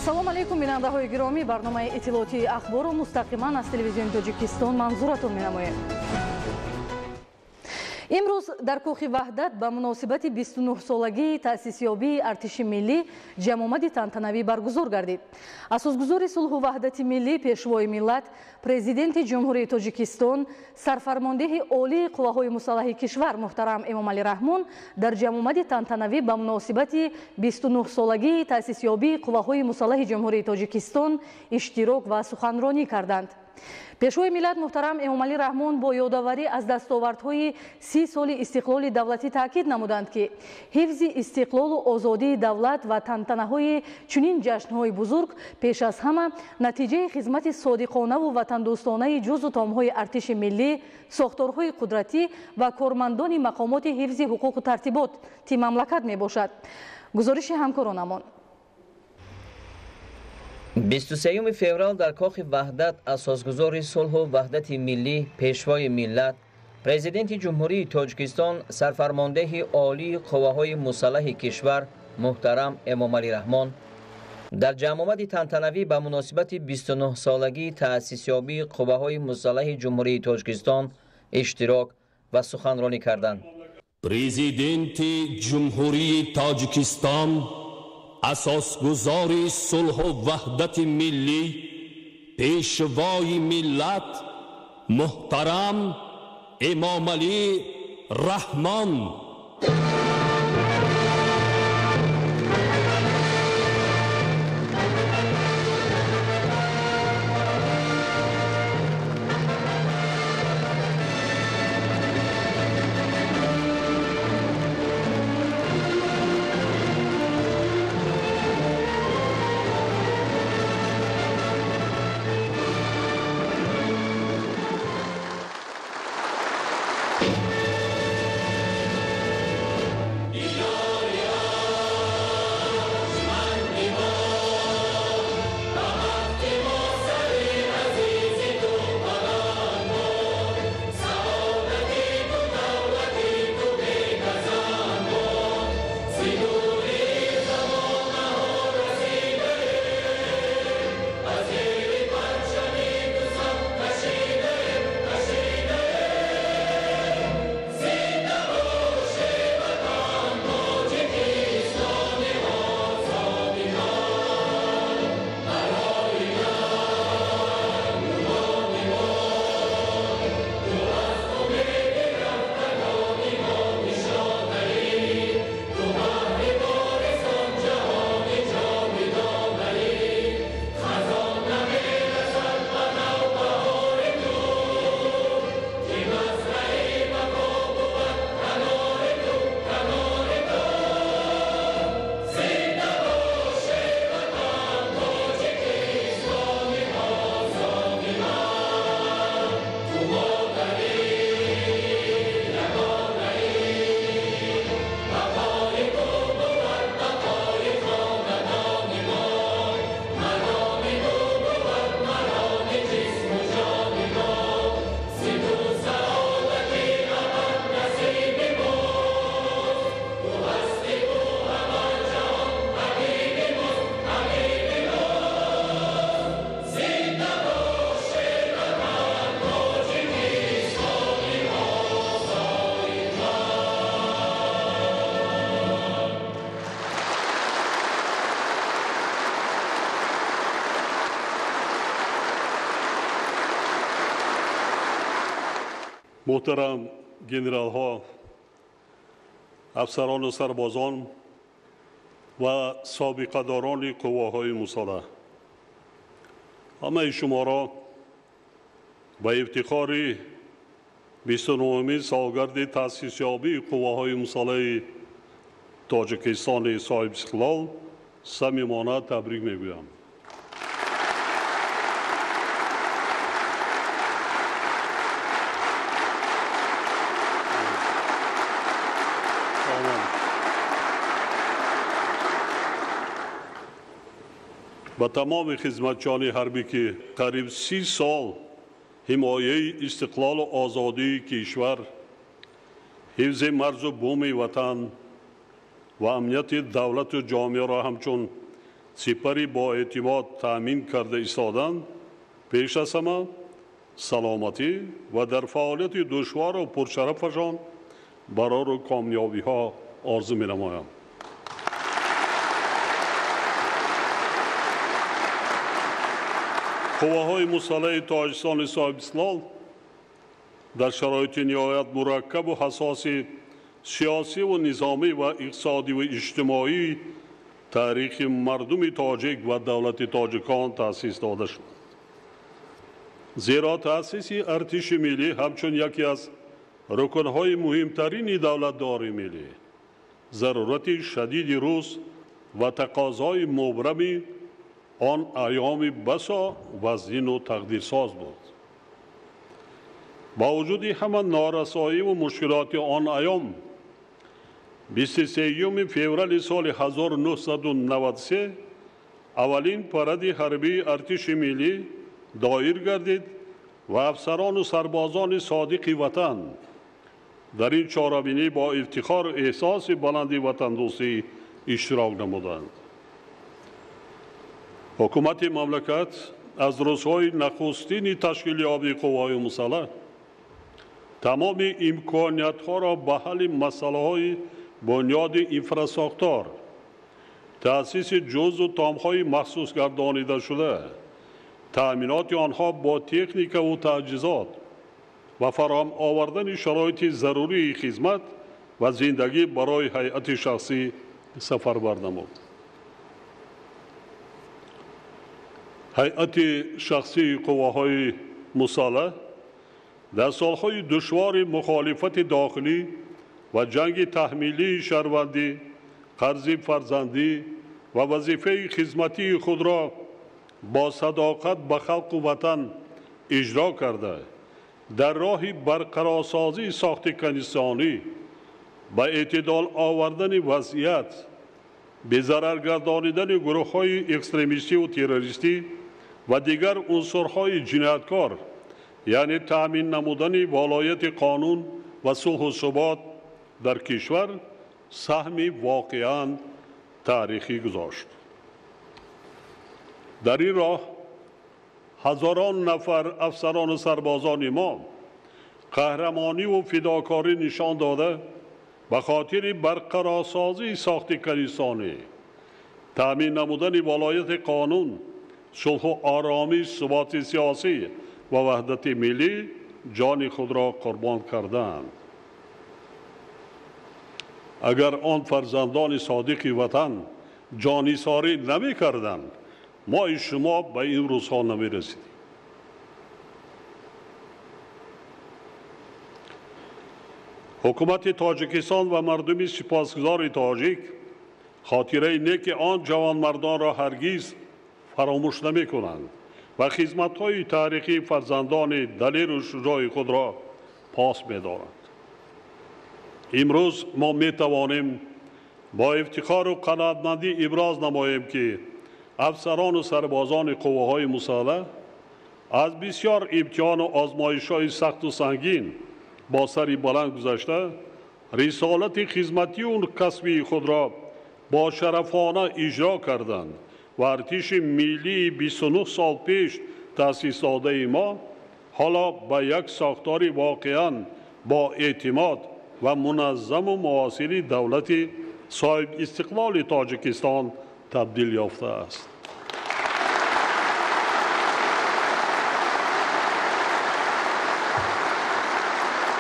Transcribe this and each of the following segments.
Ассалому алайкум, бинандаҳои гиромӣ. Барномаи иттилоотии ахборро мустақиман аз телевизиони Тоҷикистон манзуратон менамоем. Имрӯз дар Кӯхи Ваҳдат ба муносибати 29-солагии таъсисёбии артиши миллӣ ҷамъомади тантанавӣ баргузор гардид. Асосгузори сулҳу ваҳдати миллӣ, пешвои миллат, президенти Ҷумҳурии Тоҷикистон, сарфармондеҳи олии қувваҳои мусаллаҳи кишвар муҳтарам Эмомалӣ Раҳмон дар ҷамъомади тантанавӣ ба муносибати 29-солагии таъсисёбии қувваҳои мусаллаҳи Ҷумҳурии Тоҷикистон иштирок ва суханронӣ карданд. Пешвои миллат муҳтарам Эмомалӣ Раҳмон бо ёдоварӣ аз дастовардҳои 30 соли истиқлоли давлатӣ таъкид намуданд, ки ҳифзи истиқлолу озодии давлат ва тантанаҳои чунин ҷашнҳои бузург пеш аз ҳама натиҷаи хизмати содиқонаву ватандӯстонаи ҷузу томҳои артиши миллӣ, сохторҳои қудратӣ ва кормандони мақомоти ҳифзи ҳуқуқу тартиботи мамлакат мебошад. Гузориши ҳамкоронамон. 23 феврал дар Кохи Ваҳдат асосгузори сулҳу ваҳдати миллӣ, пешвои миллат, президенти Ҷумҳурии Тоҷикистон, сарфармондеҳи олии қувваҳои мусаллаҳи кишвар муҳтарам Эмомалӣ Раҳмон дар ҷамъомади тантанавӣ ба муносибати 29-солагии таъсисёбии қувваҳои мусаллаҳи Ҷумҳурии Тоҷикистон иштирок ва суханронӣ карданд. Президенти Ҷумҳурии Тоҷикистон, асосгузори сулҳу ваҳдати миллӣ, пешвои миллат муҳтарам Эмомалӣ Раҳмон. Муҳтарам генералҳо, афсарону сарбозон ва собиқадорони қувваҳои мусаллаҳ, ҳамаи шуморо ба ифтихори 29-умин солгарди таъсисёбии қувваҳои мусаллаҳи Тоҷикистони соҳибистиқлол самимона табрик мегӯям. Ба тамоми хизматчиёни ҳарбӣ, ки қариб 30 сол ҳимояи истиқлолу озодии кишвар, ҳифзи марзу буми ватан ва амнияти давлату ҷомеаро ҳамчун сипари боэътимод таъмин карда истоданд, пеш аз ҳама саломатӣ ва дар фаъолияти душвору пуршарафашон барору комёбиҳо орзу менамоям. Қувваҳои мусаллаҳи Тоҷикистони соҳибистиқлол дар шароити ниҳоят мураккабу ҳассоси сиёсиву низомӣ ва иқтисодиву иҷтимоӣ таърихи мардуми тоҷик ва давлати тоҷикон таъсис дода шуд. Зеро таъсиси артиши миллӣ ҳамчун яке аз рукнҳои муҳимтарини давлатдори миллӣ, зарурати шадиди рӯз ва тақозои мубрами он айёми басо вазнину тақдирсоз буд. Бо вуҷуди ҳама норасоиву мушкилоти он айём, 23 феврали соли 1993 аввалин паради ҳарбии артиши миллӣ доир гардид ва афсарону сарбозони содиқи ватан дар ин чорабинӣ бо ифтихору эҳсоси баланди ватандӯстӣ иштирок намуданд. Ҳукумати мамлакат аз рӯзҳои нахустини ташкилёбии қувваҳои мусаллаҳ тамоми имкониятҳоро ба ҳалли масъалаҳои бунёди инфрасохтор, таъсиси ҷузъу томҳои махсус гардонидашуда, таъминоти онҳо бо техникаву таҷҳизот ва фароҳам овардани шароити зарурии хизмат ва зиндагӣ барои ҳайати шахсӣ сафарбар намуд. Ҳайати шахсии қувваҳои мусаллаҳ дар солҳои душвори мухолифати дохилӣ ва ҷанги таҳмилии шаҳрвандӣ, қарзи фарзандӣ ва вазифаи хизматии худро бо садоқат ба халқу ватан иҷро карда, дар роҳи барқарорсозии сохти конститутсионӣ, ба эътидол овардани вазъият, безарар гардонидани гурӯҳҳои экстремистиву террористӣ ва дигар унсурҳои ҷинояткор, яъне таъмин намудани волояти қонун ва сулҳу субот дар кишвар саҳми воқеан таърихӣ гузошт. Дар ин роҳ ҳазорон нафар афсарону сарбозони мо қаҳрамониву фидокорӣ нишон дода, ба хотири барқарорсозии сохти конститутсионӣ, таъмин намудани волояти қонун, сулҳу оромӣ, суботи сиёсӣ ва ваҳдати миллӣ ҷони худро қурбон кардаанд. Агар он фарзандони содиқи ватан ҷонисорӣ намекарданд, мои шумо ба ин рӯзҳо намерасидем. Ҳукумати Тоҷикистон ва мардуми сипосгузори тоҷик хотираи неки он ҷавонмардонро ҳаргиз фаромӯш намекунанд ва хизматҳои таърихии фарзандони далеру шуҷои худро пос медоранд. Имрӯз мо метавонем бо ифтихору қаноатмандӣ иброз намоем, ки афсарону сарбозони қувваҳои мусаллаҳ аз бисёр имтиҳону озмоишҳои сахту сангин бо сари баланд гузашта, рисолати хизматию касбии худро бо шарафона иҷро карданд ва артиши миллии 29 сол пеш таъсис додаи мо ҳоло ба як сохтори воқеан бо эътимод ва муназзаму муосири давлати соҳибистиқлоли Тоҷикистон табдил ёфтааст.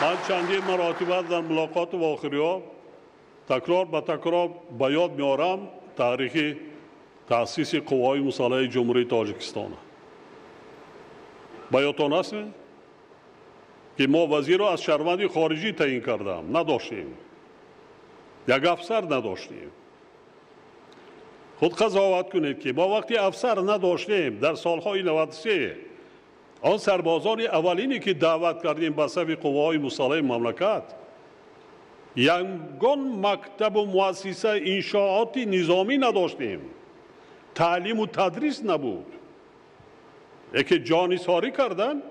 Ман чандин маротиба дар мулоқоту вохӯриҳо такрор ба такрор ба ёд меорам таърихи таъсиси қувваҳои мусаллаҳи Ҷумҳурии Тоҷикистон. Ба ёдтон аст, ки мо вазирро аз шаҳрванди хориҷӣ таъин кардам, надоштем, як афсар надоштем. Худ қазоват кунед, ки мо вақте афсар надоштем дар солҳои 93 он сарбозони аввалине ки даъват кардем ба сафи қувваҳои мусаллаҳи мамлакат, ягон мактабу муассиса иншооти низомӣ надоштем, таълиму тадрис набуд. Яке ҷонисорӣ карданд,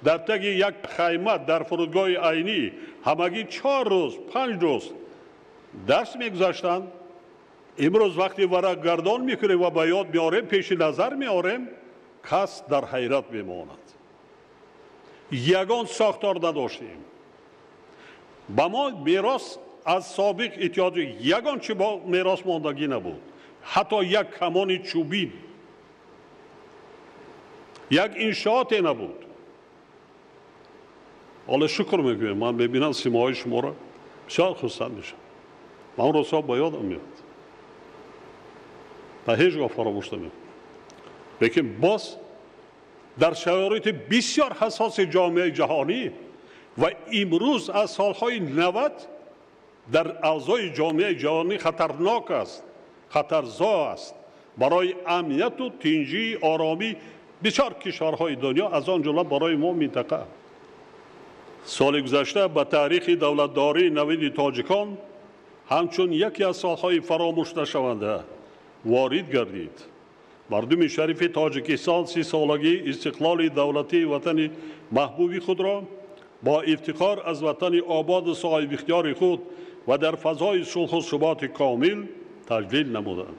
дар таги як хайма дар фурудгоҳи Айнӣ ҳамагӣ 4 рӯз 5 рӯз дарс мегузаштанд. Имрӯз вақти варақгардон мекунем ва ба ёд меорем, пеши назар меорем, кас дар ҳайрат мемонад. Ягон сохтор надоштем. Ба мо мерос аз собиқ иттиҳоди ягон чи мерос мондагӣ набуд. Ҳатто як камони чӯбин, як иншооте набуд. Ҳоло шукр мекунем, ман мебинам симоҳои шуморо, бисёр хурсанд мешавам. Ман рӯзҳо ба ёдам меояд ва ҳеҷ гоҳ фаромӯш намекунам. Лекин боз дар шароити бисёр ҳассоси ҷомеаи ҷаҳонӣ ва имрӯз аз солҳои 90 дар авзои ҷомеаи ҷаҳонӣ хатарнок аст, хатарзо аст барои амнияту тинҷии оромӣ бисёр кишварҳои дунё, аз он ҷумла барои мо минтақа. Соли гузашта ба таърихи давлатдории навини тоҷикон ҳамчун яке аз солҳои фаромӯш нашаванда ворид гардид. Мардуми шарифи Тоҷикистон 30-солагии истиқлоли давлатии ватани маҳбуби худро бо ифтихор аз ватани ободу соҳибихтиёри худ ва дар фазои сулҳу суботи комил таҷлил намуданд.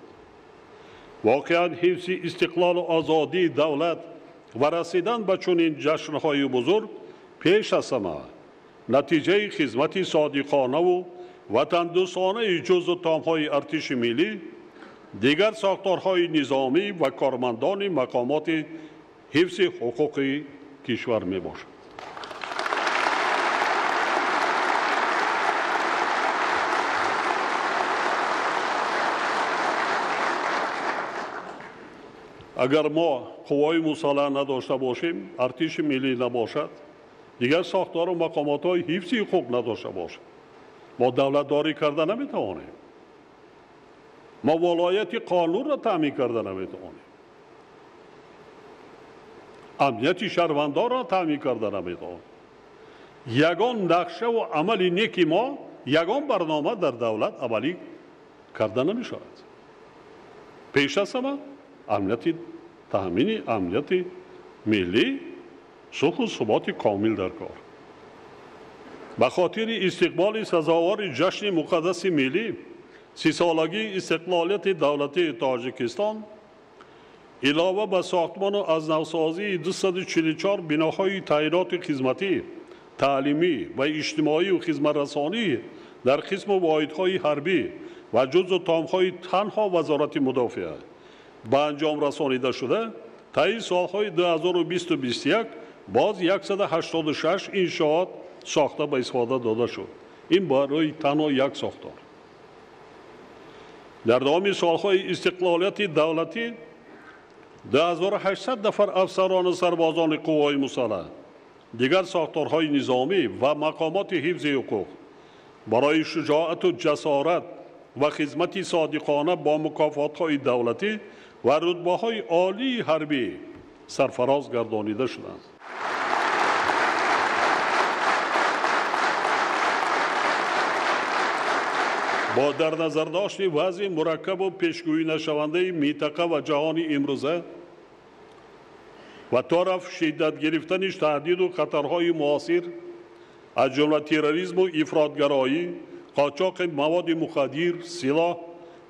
Воқеан ҳифзи истиқлолу озодии давлат ва расидан ба чунин ҷашнҳои бузург пеш аз ҳама натиҷаи хизмати содиқонаву ватандӯстонаи ҷузу томҳои артиши миллӣ, дигар сохторҳои низомӣ ва кормандони мақомоти ҳифзи ҳуқуқи кишвар мебошад. Агар мо қувваи мусаллаҳ надошта бошем, артиши миллӣ набошад, дигар сохтору мақомотҳои ҳифзи ҳуқуқ надошта бошад, мо давлатдорӣ карда наметавонем. Мо волояти қонунро таъмин карда наметавонем. Амнияти шаҳрвандонро таъмин карда наметавонем. Ягон нақшаву амали неки мо, ягон барнома дар давлат амалӣ карда намешавад. Пеш аз ҳама амнияти таъмини амнияти миллӣ, сулҳу суботи комил дар кор. Ба хотири истиқболи сазовори ҷашни муқаддаси миллӣ, 30-солагии истиқлолияти давлатии Тоҷикистон, илова ба сохтмону аз навсозии 244 биноҳои таъиноти хизматӣ, таълимӣ ва иҷтимоию хизматрасонӣ дар қисму воҳидҳои ҳарбӣ ва ҷузу томҳои танҳо Вазорати мудофиа ба анҷом расонида шуда, таи солҳои 2020-21 боз 186 иншоот сохта ба истифода дода шуд. Ин барои танҳо як сохтор. Дар давоми солҳои истиқлолияти давлатӣ 2800 нафар афсарону сарбозони қувваҳои мусаллаҳ, дигар сохторҳои низомӣ ва мақомоти ҳифзи ҳуқуқ барои шуҷоату ҷасорат ва хизмати содиқона бо мукофотҳои давлатӣ ва рутбаҳои олии ҳарбӣ сарфароз гардонида шуданд. Бо дар назардошти вазъи мураккабу пешгӯӣ нашавандаи минтақа ва ҷаҳони имрӯза ва тораф шиддат гирифтани таҳдиду хатарҳои муосир, аз ҷумла терроризму ифротгароӣ, қочоқи маводи мухаддир, силоҳ,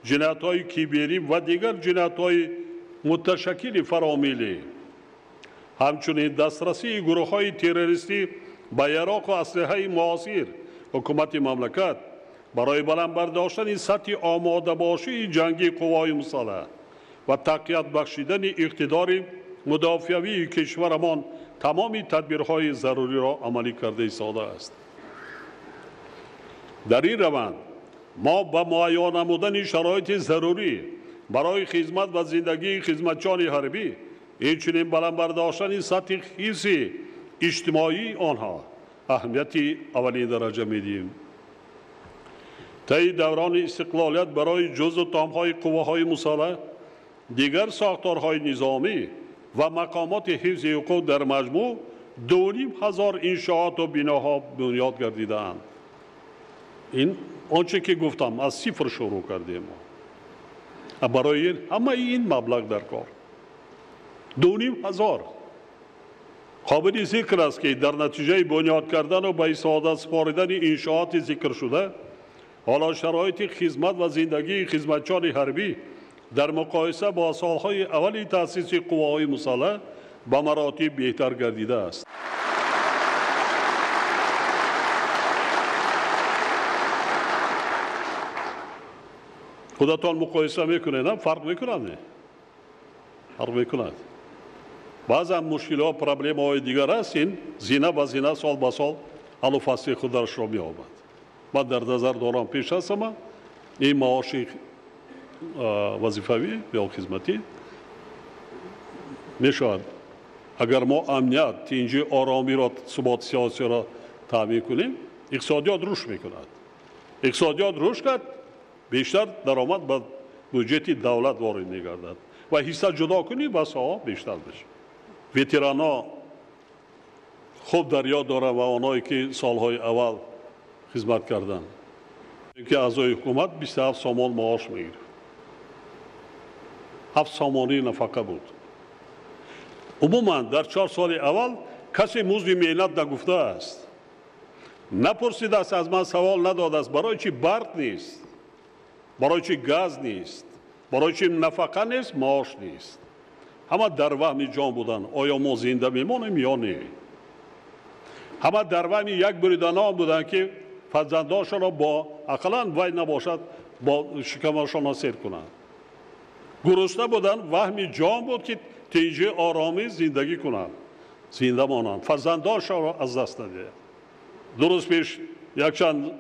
ҷиноятҳои киберӣ ва дигар ҷиноятҳои муташаккили фаромиллӣ, ҳамчунин дастрасии гурӯҳҳои террористӣ ба яроқу аслиҳаи муосир, ҳукумати мамлакат барои баланд бардоштани сатҳи омодабошии ҷангии қувваҳои мусаллаҳ ва тақвият бахшидани иқтидори мудофиавии кишварамон тамоми тадбирҳои заруриро амалӣ карда истодааст. Дар ин раванд мо ба муайян намудани шароити зарурӣ барои хизмат ва зиндагии хизматчиёни ҳарбӣ, инчунин баланд бардоштани сатҳи ҳифзи иҷтимоии онҳо аҳамияти аввалин дараҷа медиҳем. Таи даврони истиқлолият барои ҷузу томҳои қувваҳои мусаллаҳ, дигар сохторҳои низомӣ ва мақомоти ҳифзи ҳуқуқ дар маҷмӯъ 2500 иншооту биноҳо бунёд гардидаанд. Ин он че ки гуфтам, аз сифр шурӯъ кардем. Барои ҳамаи ин маблағ дар кор 2500. Қобили зикр аст, ки дар натиҷаи бунёд кардану ба истифода супоридани иншооти зикршуда Ҳоло шароити хизмат ва зиндагии хизматчиёни ҳарбӣ дар муқоиса бо солҳои аввали таъсиси қувваҳои мусаллаҳ ба маротиб беҳтар гардидааст. Худатон муқоиса мекунед, фарқ мекунад? Не, фарқ мекунад. Баъзан мушкилиҳо, проблемаҳои дигар аст, ин зина ба зина, сол ба сол ҳаллу фасли хударашро меёбад. Ман дар назар дорам пеш аз ҳама ин маоши вазифавӣ ё хизматӣ мешавад. Агар мо амният, тинҷӣ, оромиро, суботи сиёсиро таъмин кунем, иқтисодиёт рушд мекунад. Иқтисодиёт рушд кард, бештар даромад ба буҷети давлат ворид мегардад ва ҳисса ҷудо кунӣ ба соҳа бештар мешавад. Ветеранҳо хуб дар ёд доранд ва онҳое ки солҳои аввал хизмат карданд, ки аъзои ҳукумат 27 сомон маош мегирифт, 7 сомонӣ нафақа буд. Умуман дар 4 соли аввал касе музди меҳнат нагуфтааст, напурсидааст, аз ман савол надодааст, барои чи барқ нест, барои чи газ нест, барои чи нафақа нест, маош нест. Ҳама дар ваҳми ҷон буданд, оё мо зинда мемонем ё не. Ҳама дар ваҳми як буриданон буданд, ки фарзандоншонро бо ақаллан вай набошад, бо шикамашонро сер кунанд. Гурусна буданд, ваҳми ҷон буд, ки тинҷи оромӣ зиндагӣ кунанд, зинда монанд, фарзандоншонро аз даст надиҳанд. 2 рӯз пеш якчанд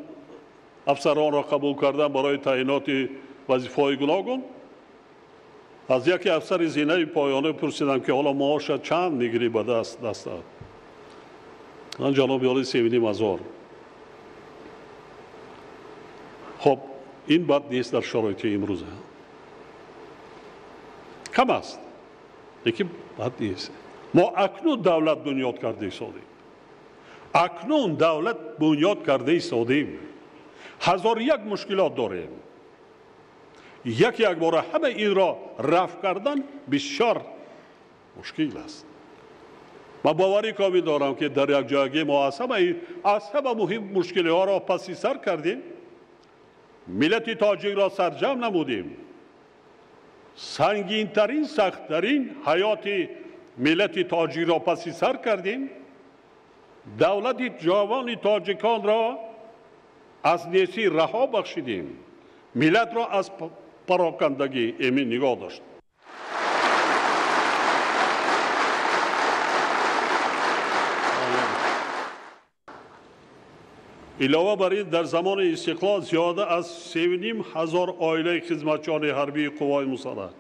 афсаронро қабул кардам барои таъиноти вазифаҳои гуногун. Аз яке афсари зинаи поёнӣ пурсидам, ки ҳоло маоша чанд мегирӣ ба дастат? Ман ҷаноби олӣ 3,5 ҳазор. Хоб, ин бад нест дар шароити имрӯза. Кам аст, лекин бад нест. Мо акнун давлат бунёд карда истодем. Акнун давлат бунёд карда истодем. 1001 мушкилот дорем. Як якбора ҳама инро рафъ кардан бисёр мушкил аст. Ман боварӣ комил дорам, ки дар якҷоягӣ мо аз ҳама муҳим мушкилиҳоро паси сар кардем, миллати тоҷикро сарҷамъ намудем. Сангинтарин, сахттарин ҳаёти миллати тоҷикро паси сар кардем, давлати ҷавони тоҷиконро аз несӣ раҳо бахшидем, миллатро аз парокандагӣ эмин нигоҳ дошт. Илова бар ин, дар замони истиқлол зиёда аз 3,5 ҳазор оилаи хизматчиёни ҳарбии қувваҳои мусаллаҳ,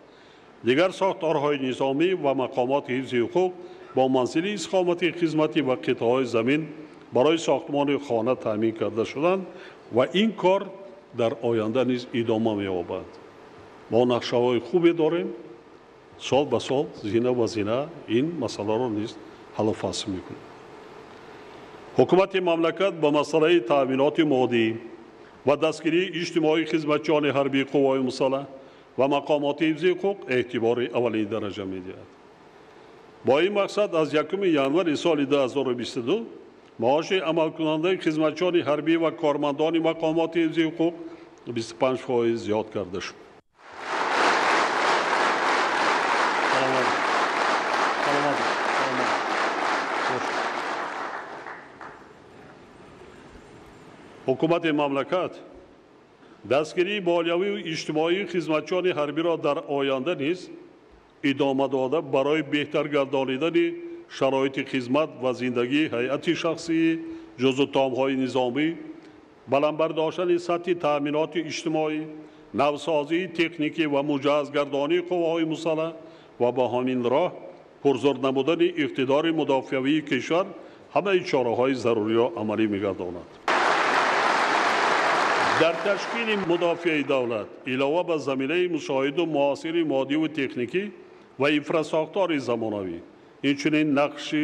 дигар сохторҳои низомӣ ва мақомоти ҳифзи ҳуқуқ бо манзили истиқомати хизматӣ ва қитъаҳои замин барои сохтмони хона таъмин карда шуданд ва ин кор дар оянда низ идома меёбад. Мо нақшаҳои хубе дорем, сол ба сол, зина ба зина ин масъаларо низ ҳаллу фасл мекунем. Ҳукумати мамлакат ба масъалаи таъминоти моддӣ ва дастгирии иҷтимоии хизматчиёни ҳарбии қувваҳои мусаллаҳ ва мақомоти ҳифзи ҳуқуқ эътибори аввалин дараҷа медиҳад. Бо ин мақсад аз 1 январи соли 2022 маоши амалкунандаи хизматчиёни ҳарбӣ ва кормандони мақомоти ҳифзи ҳуқуқ 25% зиёд карда шуд. Ҳукумати мамлакат дастгирии молиявию иҷтимоии хизматчиёни ҳарбиро дар оянда низ идома дода барои беҳтар гардонидани шароити хизмат ва зиндагии ҳайати шахсӣ, ҷузъу томҳои низомӣ, баланд бардоштани сатҳи таъминоти иҷтимоӣ, навсозии техникӣ ва муҷаҳҳазгардонии қувваҳои мусаллаҳ ва ба ҳамин роҳ пурзур намудани иқтидори мудофиавии кишвар ҳамаи чораҳои заруриро амалӣ мегардонад. Дар ташкили мудофиаи давлат илова ба заминаи мусоиду муосири моддиву техникӣ ва инфрасохтори замонавӣ, инчунин нақши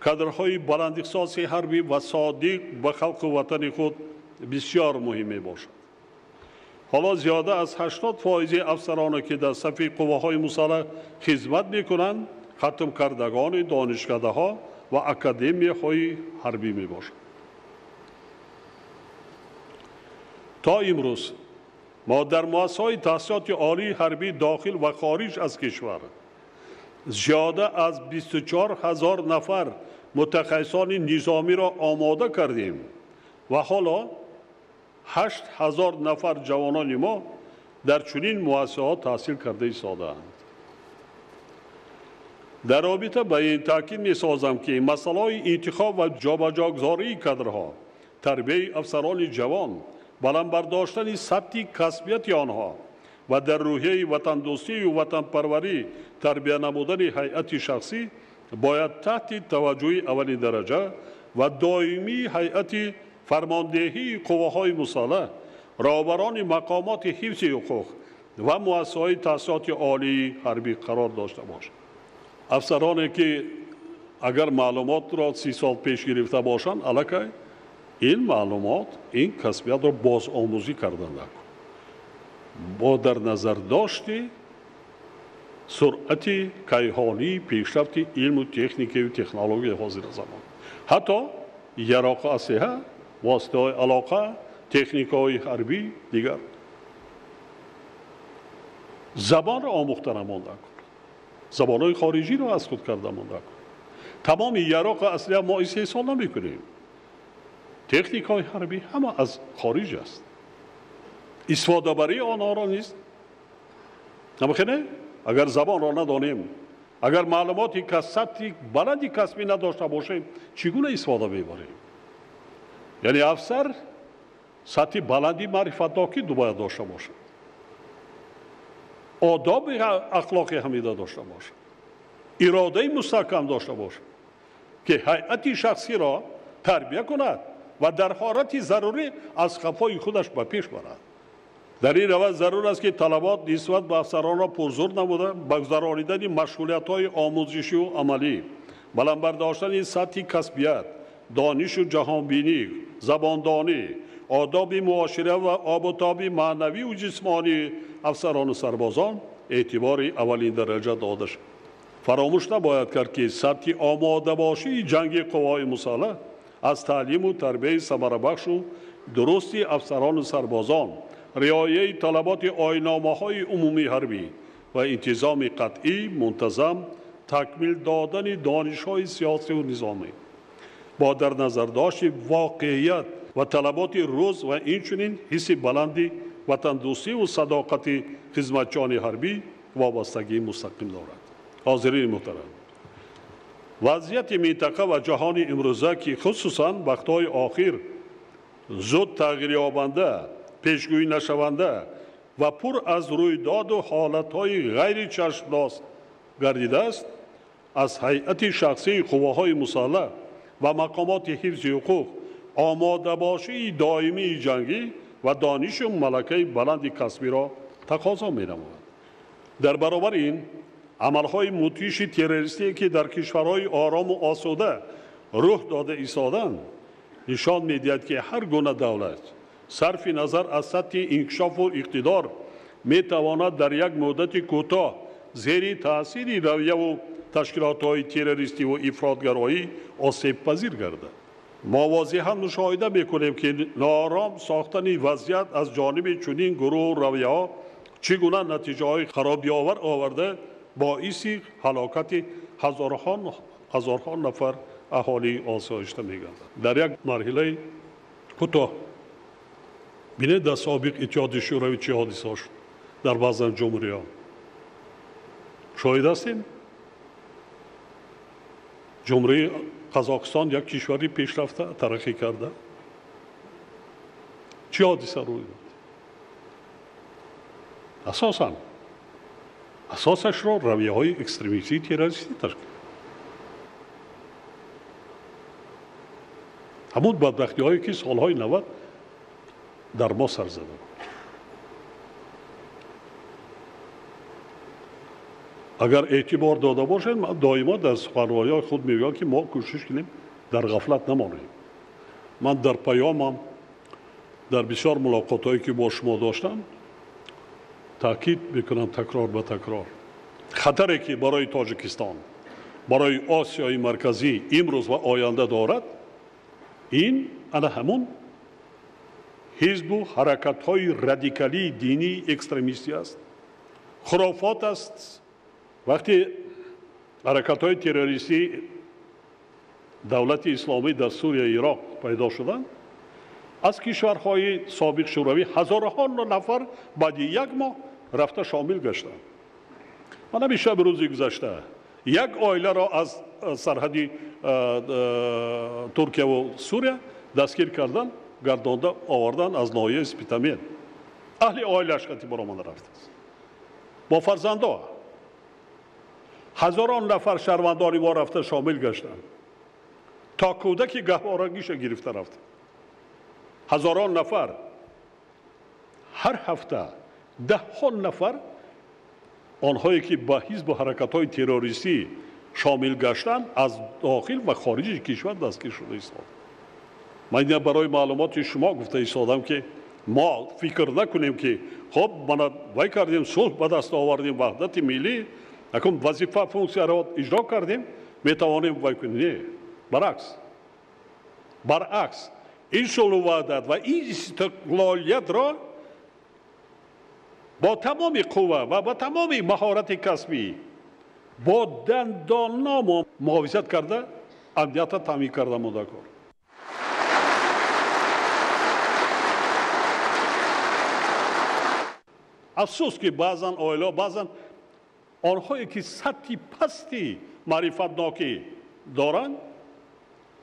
кадрҳои баландихтисоси ҳарбӣ ва содиқ ба халқу ватани худ бисёр муҳим мебошад. Ҳоло зиёда аз 80% афсароне ки дар сафи қувваҳои мусаллаҳ хизмат мекунанд, хатмкардагони донишкадаҳо ва академияҳои ҳарбӣ мебошанд. То имрӯз мо дар муассисаҳои таҳсилоти олии ҳарбӣ дохил ва хориҷ аз кишвар зиёда аз 24 ҳазор нафар мутахассисони низомиро омода кардем ва ҳоло 8 ҳазор нафар ҷавонони мо дар чунин муассисаҳо таҳсил карда истодаанд. Дар робита ба ин таъкид месозам, ки масъалаҳои интихоб ва ҷобаҷогузории кадрҳо, тарбияи афсарони ҷавон, баланд бардоштани сатҳи касбияти онҳо ва дар рӯҳияи ватандӯстию ватанпарварӣ тарбия намудани ҳайати шахсӣ бояд таҳти таваҷҷӯҳи аввалин дараҷа ва доимии ҳайати фармондеҳии қувваҳои мусаллаҳ, роҳбарони мақомоти ҳифзи ҳуқуқ ва муассисаҳои таҳсилоти олии ҳарбӣ қарор дошта бошад. Афсароне ки агар маълумотро 30 сол пеш гирифта бошанд, аллакай ин маълумот, ин касбиятро бозомӯзӣ кардан накун. Бо дар назар дошти суръати кайҳонии пешрафти илму техникаю технологияи ҳозира замон, ҳатто яроқу аслиҳа, воситаҳои алоқа, техникаҳои ҳарбӣ, дигар забонро омӯхта намонда кун, забонҳои хориҷиро аз худ карда монда кун. Тамоми яроқу аслиҳа мо истеҳсол намекунем. Техникаҳои ҳарбӣ ҳама аз хориҷ аст. Истифодабарии онҳоро низ намехоҳем. Агар забонро надонем, агар маълумоти сатҳи баланди касбӣ надошта бошем, чӣ гуна истифода мебарем? Яъне афсар сатҳи баланди маърифатнокӣ бояд дошта бошад, одоби ахлоқи ҳамида дошта бошад, иродаи мустаҳкам дошта бошад, ки ҳайати шахсиро тарбия кунад ва дар ҳолати зарурӣ аз қафои худаш ба пеш барад. Дар ин раванд зарур аст, ки талабот нисбат ба афсаронро пурзур намуда, ба гузаронидани машғулиятҳои омӯзишию амалӣ, баланд бардоштани сатҳи касбият, донишу ҷаҳонбинӣ, забондонӣ, одоби муошира ва обутоби маънавию ҷисмонии афсарону сарбозон эътибори аввалин дараҷа дода шавад. Фаромӯш набояд кард, ки сатҳи омодабошии ҷанги қувваҳои мусаллаҳ аз таълиму тарбияи самарабахшу дурусти афсарону сарбозон, риояи талаботи оинномаҳои умумии ҳарбӣ ва интизоми қатъӣ, мунтазам, такмил додани донишҳои сиёсию низомӣ бо дар назардошти воқеият ва талаботи рӯз ва инчунин ҳисси баланди ватандӯстиву садоқати хизматчиёни ҳарбӣ вобастагии мустақим дорад. Ҳозирини муҳтарам, вазъияти минтақа ва ҷаҳони имрӯза, ки хусусан вақтҳои охир зуд тағйирёбанда, пешгӯӣ нашаванда ва пур аз рӯйдоду ҳолатҳои ғайричашмдост гардидааст, аз ҳайати шахсии қувваҳои мусаллаҳ ва мақомоти ҳифзи ҳуқуқ омодабошии доимии ҷангӣ ва донишу малакаи баланди касбиро тақозо менамояд. Дар баробари ин амалҳои мудҳиши террористие, ки дар кишварҳои орому осуда рӯҳ дода истоданд, нишон медиҳад, ки ҳар гуна давлат сарфи назар аз сатҳи инкишофу иқтидор метавонад дар як муддати кӯтоҳ зери таъсири равияву ташкилотҳои террористиву ифротгароӣ осебпазир гардад. Мо возеҳан мушоҳида мекунем, ки ноором сохтани вазъият аз ҷониби чунин гурӯҳу равияҳо чӣ гуна натиҷаҳои харобиовар оварда, боиси ҳалокати ҳазорҳо нафар аҳолии осоишта мегардад. Дар як марҳилаи кӯтоҳ бинед, дар собиқ Иттиҳоди Шӯравӣ чӣ ҳодисаҳо шуд, дар баъзан ҷумҳуриҳо шоҳид ҳастем. Ҷумҳурии Қазоқистон як кишвари пешрафта, тараққӣ карда, чӣ ҳодиса рӯй дод? Асосан асосашро равияҳои экстремистии террористӣ ташкил. Ҳамун бадбахтиҳое, ки солҳои 90 дар мо сар зада буд. Агар эътибор дода бошед, ман доимо дар суханрониҳои худ мегӯям, ки мо кӯшиш кунем дар ғафлат намонем. Ман дар паёмам, дар бисёр мулоқотҳое, ки бо шумо доштам, таъкид мекунам такрор ба такрор. Хатаре, ки барои Тоҷикистон, барои Осиёи Марказӣ имрӯз ва оянда дорад, ин ана ҳамун Ҳизбу ҳаракатҳои радикалии динии экстремистӣ аст, хурофот аст. Вақте ҳаракатҳои террористӣ давлати исломӣ дар Сурия, Ироқ пайдо шуданд, аз кишварҳои собиқ Шӯравӣ ҳазорҳо нафар баъди як моҳ рафта шомил гаштанд. Ман ҳамин шаби рӯзи гузашта як оиларо аз сарҳади Туркияву Сурия дастгир кардан, гардонда овардан аз ноҳияи Спитамен. Аҳли оилааш қати баромада рафтааст бо фарзандо. Ҳазорон нафар шаҳрвандони мо рафта шомил гаштанд, то кӯдаки гаҳворагиша гирифта рафта. Ҳазорон нафар ҳар ҳафта даҳҳо нафар онҳое ки ба ҳизбу ҳаракатҳои террористӣ шомил гаштанд, аз дохил ва хориҷи кишвар дастгир шуда истоданд. Ман ина барои маълумоти шумо гуфта истодам, ки мо фикр накунем, ки хоб мана вай кардем, сулҳ ба даст овардем, ваҳдати миллӣ, акун вазифа функсияро иҷро кардем, метавонем вай кунем. Не, баръакс, баръакс, ин сулҳу ваҳдат ва ин истиқлолиятро бо тамоми қувва ва бо тамоми маҳорати касбӣ бо дандоно муҳофизат карда, амниятро таъмин карда монда кор. Афсӯс, ки баъзан оилаҳо, баъзан онҳое ки сатҳи пасти маърифатнокӣ доранд,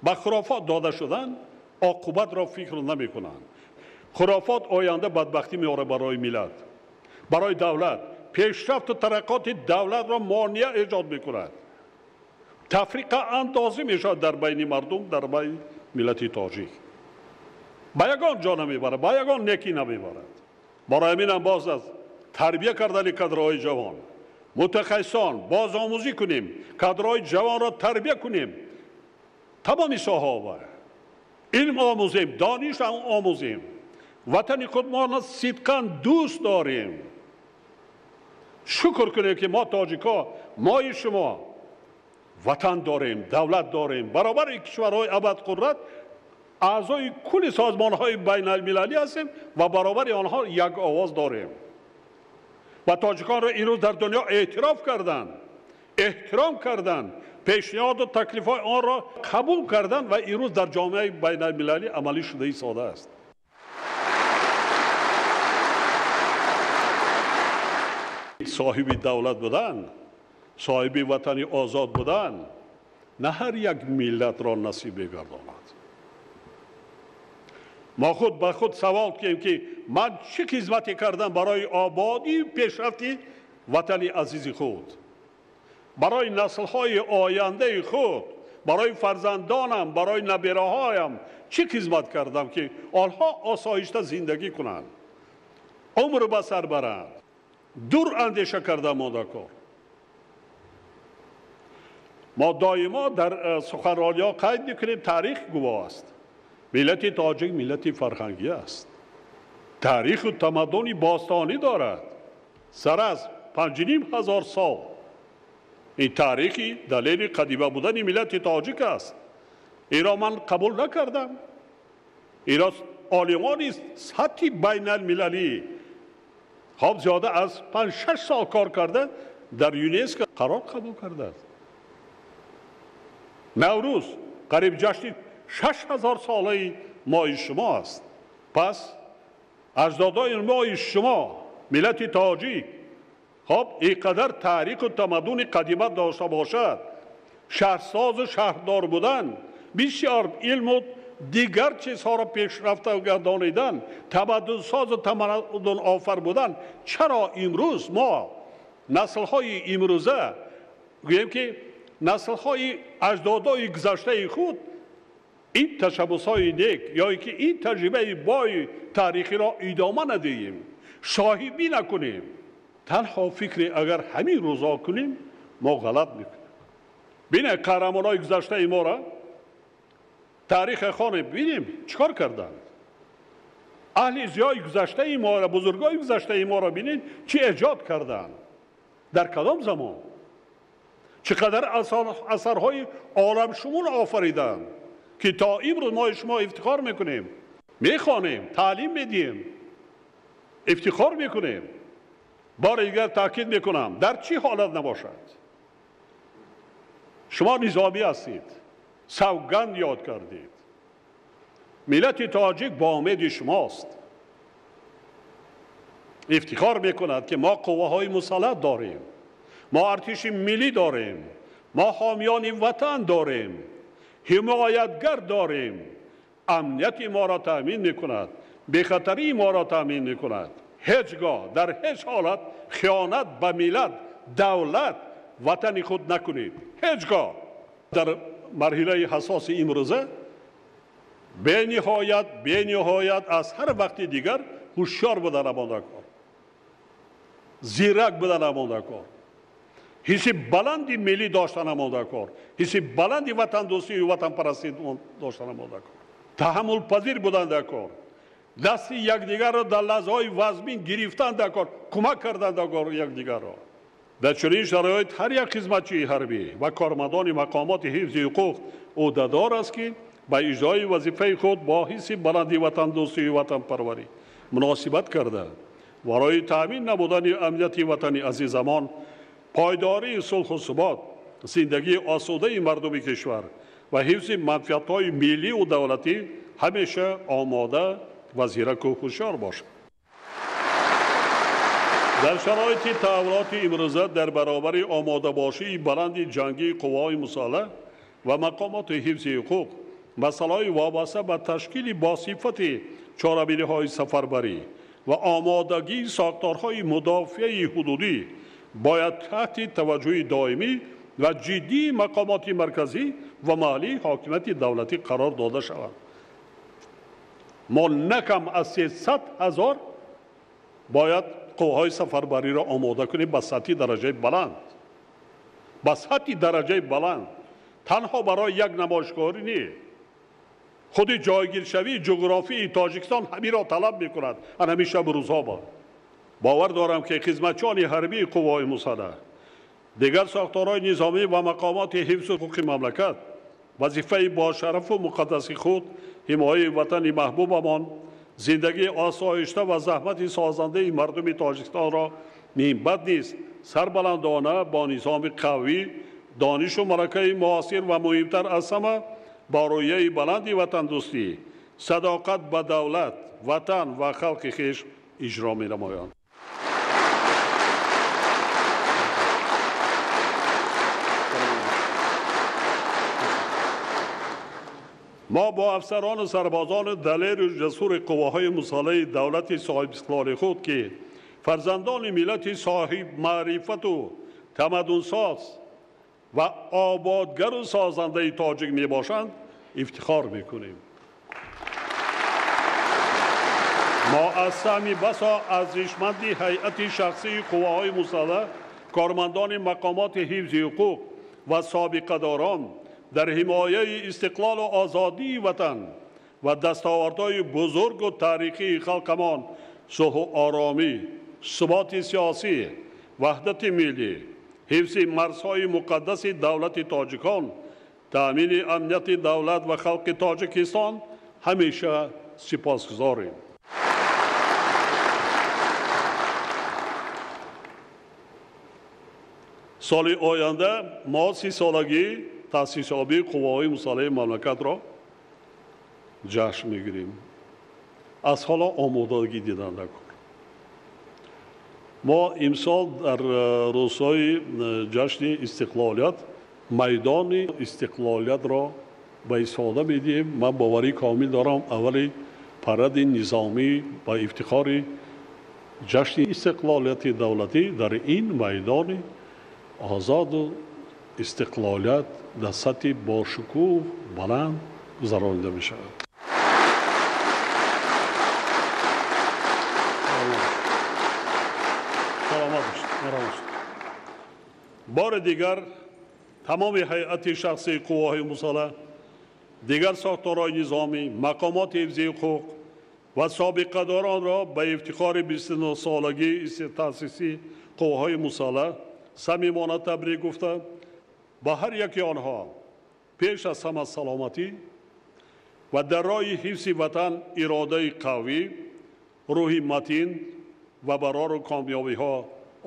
ба хурофот дода шуданд, оқибатро фикр намекунанд. Хурофот оянда бадбахтӣ меорад барои миллат, барои давлат, пешрафту тараққоти давлатро монеа эҷод мекунад, тафриқа андозӣ мешавад дар байни мардум, дар байни миллати тоҷик. Ба ягон ҷо намебарад, ба ягон некӣ намебарад. Барои ҳаминам боз аз тарбия кардани кадрҳои ҷавон, мутахассисон бозомӯзӣ кунем, кадрҳои ҷавонро тарбия кунем, тамоми соҳаҳо илм омӯзем, дониш омӯзем, ватани худмонро сидқан дӯст дорем. Шукр кунем, ки мо тоҷикҳо, мои шумо ватан дорем, давлат дорем, баробари кишварҳои абадқудрат аъзои кулли созмонҳои байналмилалӣ ҳастем ва баробари онҳо як овоз дорем. Ва тоҷиконро имрӯз дар дунё эътироф карданд, эҳтиром карданд, пешниҳоду таклифҳои онро қабул карданд ва имрӯз дар ҷомеаи байналмилалӣ амалӣ шуда истодааст. Соҳиби давлат будан, соҳиби ватани озод будан на ҳар як миллатро насиб мегардонад. Мо худ ба худ савол кунем, ки ман чӣ хизмате кардам барои ободию пешрафти ватани азизи худ, барои наслҳои ояндаи худ, барои фарзандонам, барои набераҳоям чӣ хизмат кардам, ки онҳо осоишта зиндагӣ кунанд, умр ба сар баранд. Дур андеша карда монда кор. Мо доимо дар суханрониҳо қайд мекунем, таърих гувоҳ аст. Миллати тоҷик миллати фарҳангӣ аст, таъриху тамаддуни бостонӣ дорад, сар аз 5500 сол. Ин таърихи далели қадима будани миллати тоҷик аст. Инро ман қабул накардам. Инро олимони сатҳи байналмилалӣ хоб зиёда аз 5-6 сол кор карда, дар ЮНЕСКО қарор қабул кардааст. Наврӯз қариб ҷашни 6000 солаи мои шумо аст. Пас аҷдодои мои шумо, миллати тоҷик, хоб ин қадар таъриху тамаддуни қадима дошта бошад, шаҳрсозу шаҳрдор будан, бисёр илму дигар чизҳоро пешрафта гардонидан, тамаддунсозу тамаддунофар будан, чаро имрӯз мо наслҳои имрӯза гӯем, ки наслҳои аҷдодои гузаштаи худ ин ташаббусҳои нек ё ки ин таҷрибаи бои таърихиро идома надиҳем, соҳибӣ накунем? Танҳо фикре агар ҳамин рӯзҳо кунем, мо ғалат мекунем. Бинед, қаҳрамонҳои гузаштаи моро таърихе хонем, бинем чӣ кор карданд. Аҳли зиёи гузаштаи моро, бузургои гузаштаи моро бинед, чӣ эҷод карданд, дар кадом замон чӣ қадар асарҳои оламшумул офариданд, ки то имрӯз мо шумо ифтихор мекунем. Мехонем, таълим медиҳем, ифтихор мекунем. Бори дигар таъкид мекунам, дар чӣ ҳолат набошад, шумо низомӣ ҳастед, савганд ёд кардед. Миллати тоҷик бо умеди шумост. Ифтихор мекунад, ки мо қувваҳои мусаллат дорем, мо артиши миллӣ дорем, мо ҳомиёни ватан дорем, ҳимоятгар дорем, амнияти моро таъмин мекунад, бехатарии моро таъмин мекунад. Ҳеҷ гоҳ дар ҳеҷ ҳолат хиёнат ба миллат, давлат, ватани худ накунед. Ҳеҷ гоҳ. Дар марҳилаи ҳассоси имрӯза бениҳоят аз ҳар вақти дигар ҳушёр будан амонда кор, зирак будан амонда кор, ҳисси баланди миллӣ доштан амонда кор, ҳисси баланди ватандӯстию ватанпарастӣ доштан амонда кор, таҳаммулпазир будан дар кор, дасти якдигарро дар лаҳзаҳои вазмин гирифтан дар кор, кӯмак кардан дар кор якдигарро. Дар чунин шароит ҳар як хизматчии ҳарбӣ ва кормандони мақомоти ҳифзи ҳуқуқ ӯҳдадор аст, ки ба иҷрои вазифаи худ бо ҳисси баланди ватандӯстию ватанпарварӣ муносибат карда, барои таъмин намудани амнияти ватани азизамон, пойдории сулҳу субот, зиндагии осудаи мардуми кишвар ва ҳифзи манфиатҳои миллию давлатӣ ҳамеша омода ва зираку ҳушёр бошад. Дар шароити таҳаввулоти имрӯза дар баробари омодабошии баланди ҷангии қувваҳои мусаллаҳ ва мақомоти ҳифзи ҳуқуқ, масъалаҳои вобаста ба ташкили босифати чорабиниҳои сафарбарӣ ва омодагии сохторҳои мудофиаи ҳудудӣ бояд таҳти таваҷҷӯҳи доимӣ ва ҷиддии мақомоти марказӣ ва маҳаллии ҳокимияти давлатӣ қарор дода шаванд. Мо на кам аз 300 000 бояд қувваҳои сафарбариро омода кунем ба сатҳи дараҷаи баланд, ба сатҳи дараҷаи баланд, танҳо барои як намоишгоҳӣ не. Худи ҷойгиршавии ҷуғрофии Тоҷикистон ҳаминро талаб мекунад. Ан ҳамин шабу рӯзҳо бод. Бовар дорам, ки хизматчиёни ҳарбии қувваҳои мусаллаҳ, дигар сохторҳои низомӣ ва мақомоти ҳифзу ҳуқуқи мамлакат вазифаи бошарафу муқаддаси худ, ҳимояи ватани маҳбубамон, зиндагии осоишта ва заҳмати созандаи мардуми Тоҷикистонро минбаъд низ сарбаландона бо низоми қавӣ, донишу малакаи муосир ва муҳимтар аз ҳама бо рӯяи баланди ватандӯстӣ, садоқат ба давлат, ватан ва халқи хеш иҷро менамоянд. Мо бо афсарону сарбозони далеру ҷасури қувваҳои мусаллаҳи давлати соҳибистиқлоли худ, ки фарзандони миллати соҳибмаърифату тамаддунсоз ва ободгару созандаи тоҷик мебошанд, ифтихор мекунем. Мо аз саҳми басо арзишманди ҳайати шахсии қувваҳои мусаллаҳ, кормандони мақомоти ҳифзи ҳуқуқ ва собиқадорон дар ҳимояи истиқлолу озодии ватан ва дастовардҳои бузургу таърихии халқамон, сулҳу оромӣ, суботи сиёсӣ, ваҳдати миллӣ, ҳифзи марзҳои муқаддаси давлати тоҷикон, таъмини амнияти давлат ва халқи Тоҷикистон ҳамеша сипосгузорем. Соли оянда мо 30-солагии таъсисёбии қувваҳои мусаллаҳи мамлакатро ҷашн мегирем. Аз ҳоло омодагӣ дидан даркор. Мо имсол дар рӯзҳои ҷашни истиқлолият майдони истиқлолиятро ба истифода медиҳем. Ман боварии комил дорам, аввали паради низомӣ ба ифтихори ҷашни истиқлолияти давлатӣ дар ин майдони озоду истиқлолият дар сатҳи бошукӯҳ баланд гузаронида мешавад. Бори дигар тамоми ҳайати шахсии қувваҳои мусаллаҳ, дигар сохторҳои низомӣ, мақомоти ҳифзи ҳуқуқ ва собиқадоронро ба ифтихори 29-солагии таъсиси қувваҳои мусаллаҳ самимона табрик гуфта, ба ҳар яки онҳо пеш аз ҳама саломатӣ, Ва дар роҳи ҳифзи ватан иродаи қавӣ, рӯҳи матин ва барору комёбиҳо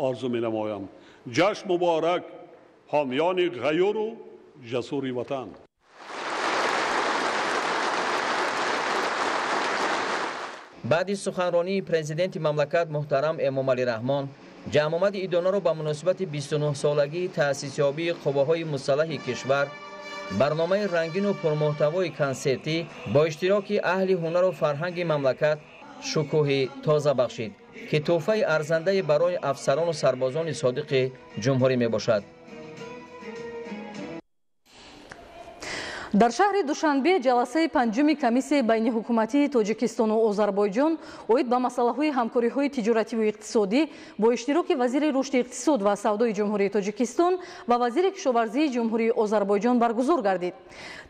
орзу менамоям. Ҷашн муборак, ҳомиёни ғаюру ҷасури ватан. Баъди суханронии президенти мамлакат муҳтарам Эмомалӣ Раҳмон ҷамъомади идонаро ба муносибати 29-солагии таъсисёбии қувваҳои мусаллаҳи кишвар барномаи рангину пурмуҳтавои консертӣ бо иштироки аҳли ҳунару фарҳанги мамлакат шукӯҳи тоза бахшид, ки тӯҳфаи арзандае барои афсарону сарбозони содиқи ҷумҳурӣ мебошад. Дар шаҳри Душанбе ҷаласаи панҷуми комиссияи байниҳукуматии Тоҷикистону Озарбойҷон оид ба масъалаҳои ҳамкориҳои тиҷоративу иқтисодӣ бо иштироки вазири рушди иқтисод ва савдои Ҷумҳурии Тоҷикистон ва вазири кишоварзии Ҷумҳурии Озарбойҷон баргузор гардид.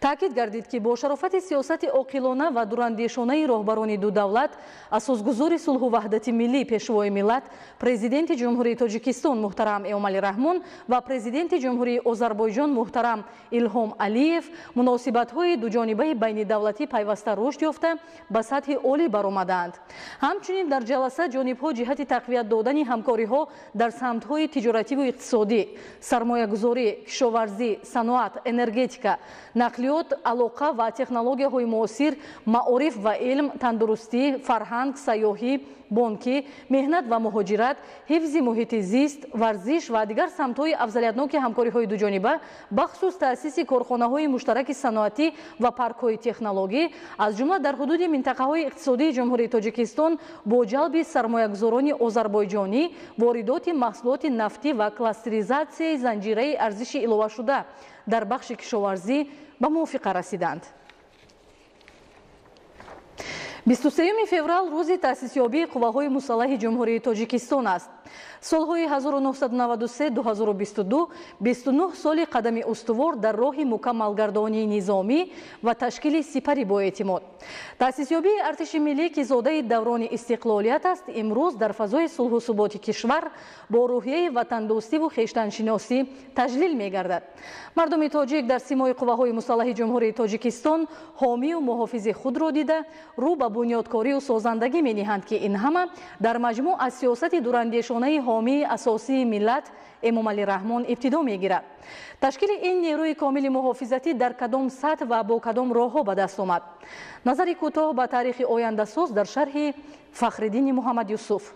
Таъкид гардид, ки бо шарофати сиёсати оқилона ва дурандешонаи роҳбарони ду давлат, асосгузори сулҳу ваҳдати миллӣ, Пешвои миллат, Президенти Ҷумҳурии Тоҷикистон муҳтарам Эмомалӣ Раҳмон ва Президенти Ҷумҳурии Озарбойҷон муҳтарам Илҳом Алиев, муносибатҳои дуҷонибаи байнидавлатӣ пайваста рушд ёфта ба сатҳи олӣ баромадаанд. Ҳамчунин дар ҷаласа ҷонибҳо ҷиҳати тақвият додани ҳамкориҳо дар самтҳои тиҷоративу иқтисодӣ, сармоягузорӣ, кишоварзӣ, саноат, энергетика, нақлиёт, алоқа ва технологияҳои муосир, маориф ва илм, тандурустӣ, фарҳанг, сайёҳӣ, бонкӣ, меҳнат ва муҳоҷират, ҳифзи муҳити зист, варзиш ва дигар самтҳои афзалиятноки ҳамкориҳои дуҷониба, бахусус таъсиси корхонаҳои муштараки саноатӣ ва паркҳои технологӣ, аз ҷумла дар ҳудуди минтақаҳои иқтисодии Ҷумҳурии Тоҷикистон бо ҷалби сармоягузорони озарбойҷонӣ, воридоти маҳсулоти нафтӣ ва кластеризатсияи занҷираи арзиши иловашуда дар бахши кишоварзӣ ба мувофиқа расиданд. 23 феврал рӯзи таъсисёбии қувваҳои мусаллаҳи Ҷумҳурии Тоҷикистон аст. Солҳои 1993-2022 29 соли қадами устувор дар роҳи мукаммалгардонии низомӣ ва ташкили сипари боэътимод. Таъсисёбии артиши миллӣ, ки зодаи даврони истиқлолият аст, имрӯз дар фазои сулҳу суботи кишвар бо рӯҳияи ватандӯстиву хештаншиносӣ таҷлил мегардад. Мардуми тоҷик дар симои қувваҳои мусаллаҳи Ҷумҳурии Тоҷикистон ҳомию муҳофизи худро дида, рӯ ба бунёдкорию созандагӣ мениҳанд, ки ин ҳама дар маҷмӯъ аз сиёсати дурандешонаи ҳомии асосии миллат Эмомалӣ Раҳмон ибтидо мегирад. Ташкили ин нерӯи комили муҳофизатӣ дар кадом сатҳ ва бо кадом роҳҳо ба даст омад? Назари кӯтоҳ ба таърихи ояндасоз дар шарҳи Фахриддини Муҳаммад Юсуф.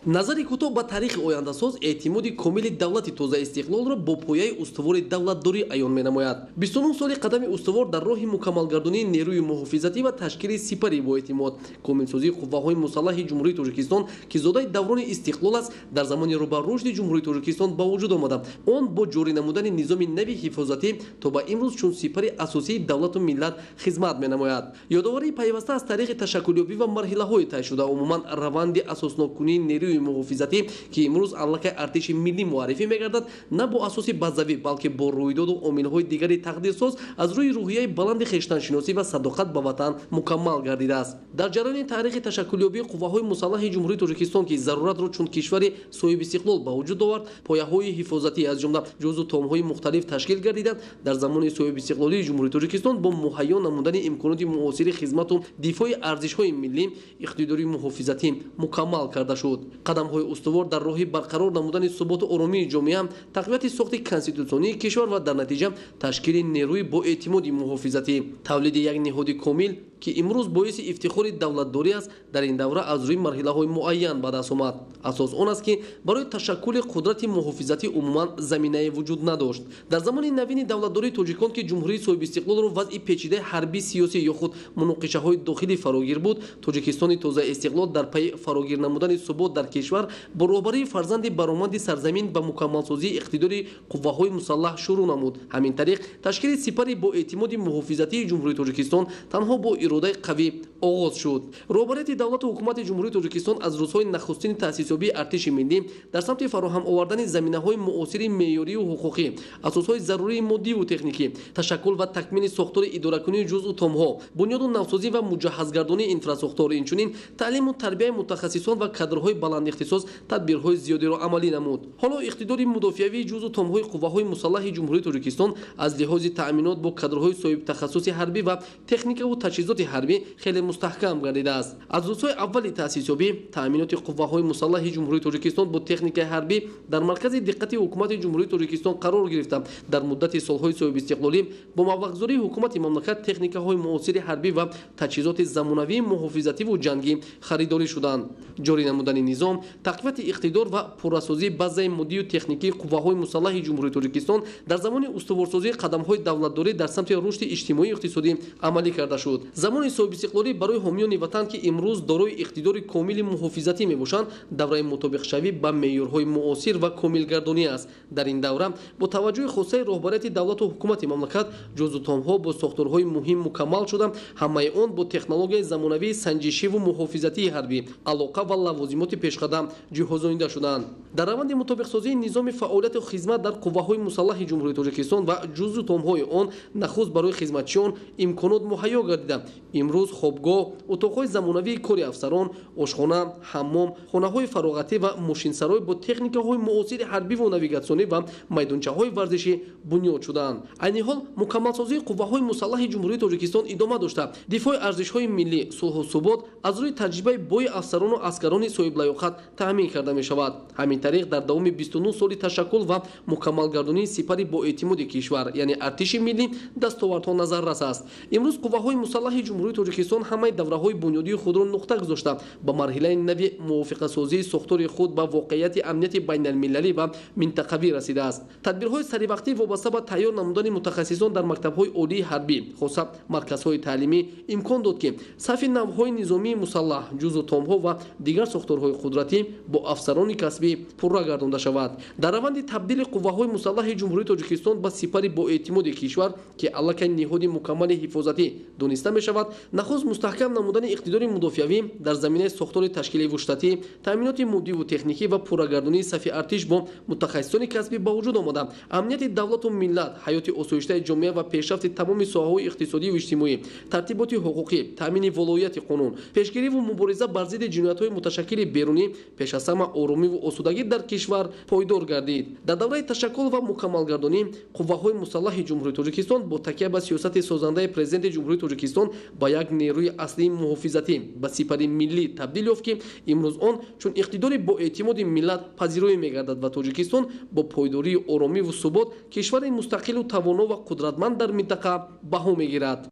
Назари кӯтоҳ ба таърихи ояндасоз эътимоди комили давлати тозаистиқлолро бо пояи устувори давлатдорӣ аён менамояд. 29 соли қадами устувор дар роҳи мукаммалгардонии нерӯи муҳофизатӣ ва ташкили сипари боэътимод, комилсозии қувваҳои мусаллаҳи Ҷумҳурии Тоҷикистон, ки зодаи даврони истиқлол аст, дар замони рӯ ба рушди Ҷумҳурии Тоҷикистон ба вуҷуд омада. Он бо ҷорӣ намудани низоми нави ҳифозатӣ то ба имрӯз чун сипари асосии давлату миллат хизмат менамояд. Ёдоварии пайваста аз таърихи ташаккулёбӣ ва марҳилаҳои тай шуда, умуман раванди асосноккунии нерӯи муҳофизатӣ, ки имрӯз аллакай артиши миллӣ муаррифӣ мегардад, на бо асоси базавӣ, балки бо рӯйдоду омилҳои дигари тақдирсоз аз рӯи рӯҳияи баланди хештаншиносӣ ва садоқат ба ватан мукаммал гардидааст. Дар ҷараёни таърихи ташаккулёбии қувваҳои мусаллаҳи Ҷумҳурии Тоҷикистон, ки заруратро чун кишвари соҳибистиқлол ба вуҷуд овард, пояҳои ҳифозатӣ аз ҷумла ҷузу томҳои мухталиф ташкил гардиданд. Дар замони соҳибистиқлолии Ҷумҳурии Тоҷикистон бо муҳайё намудани имконоти муосири хизмату дифои арзишҳои миллӣ иқтидори муҳофизатӣ мукаммал карда шуд. Қадамҳои устувор дар роҳи барқарор намудани суботу оромии ҷомеа, тақвияти сохти конститутсионии кишвар ва дар натиҷа ташкили нерӯи боэътимоди муҳофизатӣ, тавлиди як ниҳоди комил, ки имрӯз боиси ифтихори давлатдорӣ аст, дар ин давра аз рӯи марҳилаҳои муайян ба даст омад. Асос он аст, ки барои ташаккули қудрати муҳофизатӣ умуман заминае вуҷуд надошт. Дар замони навини давлатдории тоҷикон, ки ҷумҳурии соҳибистиқлолро вазъи печидаи ҳарбӣ сиёсӣ ё худ муноқишаҳои дохилӣ фарогир буд, Тоҷикистони тозаистиқлол дар пайи фарогир намудани субот дар кишвар бо роҳбарии фарзанди бароманди сарзамин ба мукаммалсозии иқтидори қувваҳои мусаллаҳ шурӯъ намуд. Ҳамин тариқ ташкили сипари боэътимоди муҳофизатии Ҷумҳурии Тоҷикистон танҳо бо иродаи қавӣ, оғоз шуд. Роҳбарияти давлату ҳукумати Ҷумҳурии Тоҷикистон аз рӯзҳои нахустини таъсисёбии артиши миллӣ дар самти фароҳам овардани заминаҳои муосири меъёрию ҳуқуқӣ, асосҳои зарурии моддиву техникӣ, ташаккул ва такмили сохтори идоракунии ҷузъу томҳо, бунёду навсозӣ ва муҷаҳҳазгардонии инфрасохтор, инчунин таълиму тарбияи мутахассисон ва кадрҳои баландихтисос тадбирҳои зиёдеро амалӣ намуд. Ҳоло иқтидори мудофиавии ҷузъу томҳои қувваҳои мусаллаҳи Ҷумҳурии Тоҷикистон аз лиҳози таъминот бо кадрҳои соҳибтахассуси ҳарбӣ ва техникаву таҷҳизоти ҳарбӣ хеле мустаҳкам гардидааст. Аз рӯзҳои аввали таъсисёбӣ таъминоти қувваҳои мусаллаҳи Ҷумҳурии Тоҷикистон бо техникаи ҳарбӣ дар маркази диққати ҳукумати Ҷумҳурии Тоҷикистон қарор гирифта, дар муддати солҳои соҳибистиқлолӣ бо маблағгузории ҳукумати мамлакат техникаҳои муосири ҳарбӣ ва таҷҳизоти замонавии муҳофизативу ҷангӣ харидорӣ шуданд. Ҷорӣ намудани низом, тақвияти иқтидор ва пуррасозии базаи моддию техникии қувваҳои мусаллаҳи Ҷумҳурии Тоҷикистон дар замони устуворсозии қадамҳои давлатдорӣ дар самти рушди иҷтимоию иқтисодӣ амалӣ карда шуд. Замони соҳибистиқлолӣ барои ҳомиёни ватан, ки имрӯз дорои иқтидори комили муҳофизатӣ мебошанд, давраи мутобиқшавӣ ба меъёрҳои муосир ва комилгардонӣ аст. Дар ин давра бо таваҷҷӯҳи хосаи роҳбарияти давлату ҳукумати мамлакат ҷузъутомҳо бо сохторҳои муҳим мукаммал шуда, ҳамаи он бо технологияи замонавии санҷишиву муҳофизатии ҳарбӣ, алоқа ва лавозимоти пешқадам ҷиҳозонида шуданд. Дар раванди мутобиқсозии низоми фаъолияту хизмат дар қувваҳои мусаллаҳи Ҷумҳурии Тоҷикистон ва ҷузъутомҳои он нахуст барои хизматчиён имконот муҳайё гардида, имрӯз хобгоҳ, утоқҳои замонавии кори афсарон, ошхона, ҳаммом, хонаҳои фароғатӣ ва мошинсарой бо техникаҳои муосири ҳарбиву навигатсионӣ ва майдончаҳои варзишӣ бунёд шуданд. Айни ҳол мукаммалсозии қувваҳои мусаллаҳи Ҷумҳурии Тоҷикистон идома дошта, дифои арзишҳои миллӣ, сулҳу субот аз рӯи таҷрибаи бои афсарону аскарони соҳиблаёқат таъмин карда мешавад. Ҳамин тариқ дар давоми 29 соли ташаккул ва мукаммалгардонии сипари боэътимоди кишвар, яъне артиши миллӣ, дастовардҳо назаррас аст. Имрӯз қувваҳои мусаллаҳи Ҷумҳурии Тоҷикистон ҳамаи давраҳои бунёдии худро нуқта гузошта, ба марҳилаи нави мувофиқасозии сохтори худ ба воқеияти амнияти байналмилалӣ ва минтақавӣ расидааст. Тадбирҳои саривақтӣ вобаста ба тайёр намудани мутахассисон дар мактабҳои олии ҳарбӣ, хоса марказҳои таълимӣ имкон дод, ки сафи навъҳои низомии мусаллаҳ, ҷузъу томҳо ва дигар сохторҳои қудратӣ бо афсарони касбӣ пурра гардонда шавад. Дар раванди табдили қувваҳои мусаллаҳи Ҷумҳурии Тоҷикистон ба сипари боэътимоди кишвар, ки аллакай ниҳоди мукаммали ҳифозатӣ дониста мешавад, нахуст мустаҳкам намудани иқтидори мудофиавӣ дар заминаи сохтори ташкиливу штатӣ, таъминоти моддиву техникӣ ва пуррагардонии сафи артиш бо мутахассисони касбӣ ба вуҷуд омада, амнияти давлату миллат, ҳаёти осоиштаи ҷомеа ва пешрафти тамоми соҳаҳои иқтисодию иҷтимоӣ, тартиботи ҳуқуқӣ, таъмини волоияти қонун, пешгириву мубориза бар зидди ҷиноятҳои муташаккили берунӣ, пеш аз ҳама оромиву осудагӣ дар кишвар пойдор гардид. Дар давраи ташаккул ва мукаммалгардонӣ қувваҳои мусаллаҳи Ҷумҳурии Тоҷикистон бо такя ба сиёсати созандаи Президенти Ҷумҳурии Тоҷикистон ба як нерӯи аслии муҳофизатӣ, ба сипари миллӣ табдил ёфт, ки имрӯз он чун иқтидори боэътимоди миллат пазироӣ мегардад ва Тоҷикистон бо пойдории оромиву субот кишвари мустақилу тавоно ва қудратманд дар минтақа баҳо мегирад.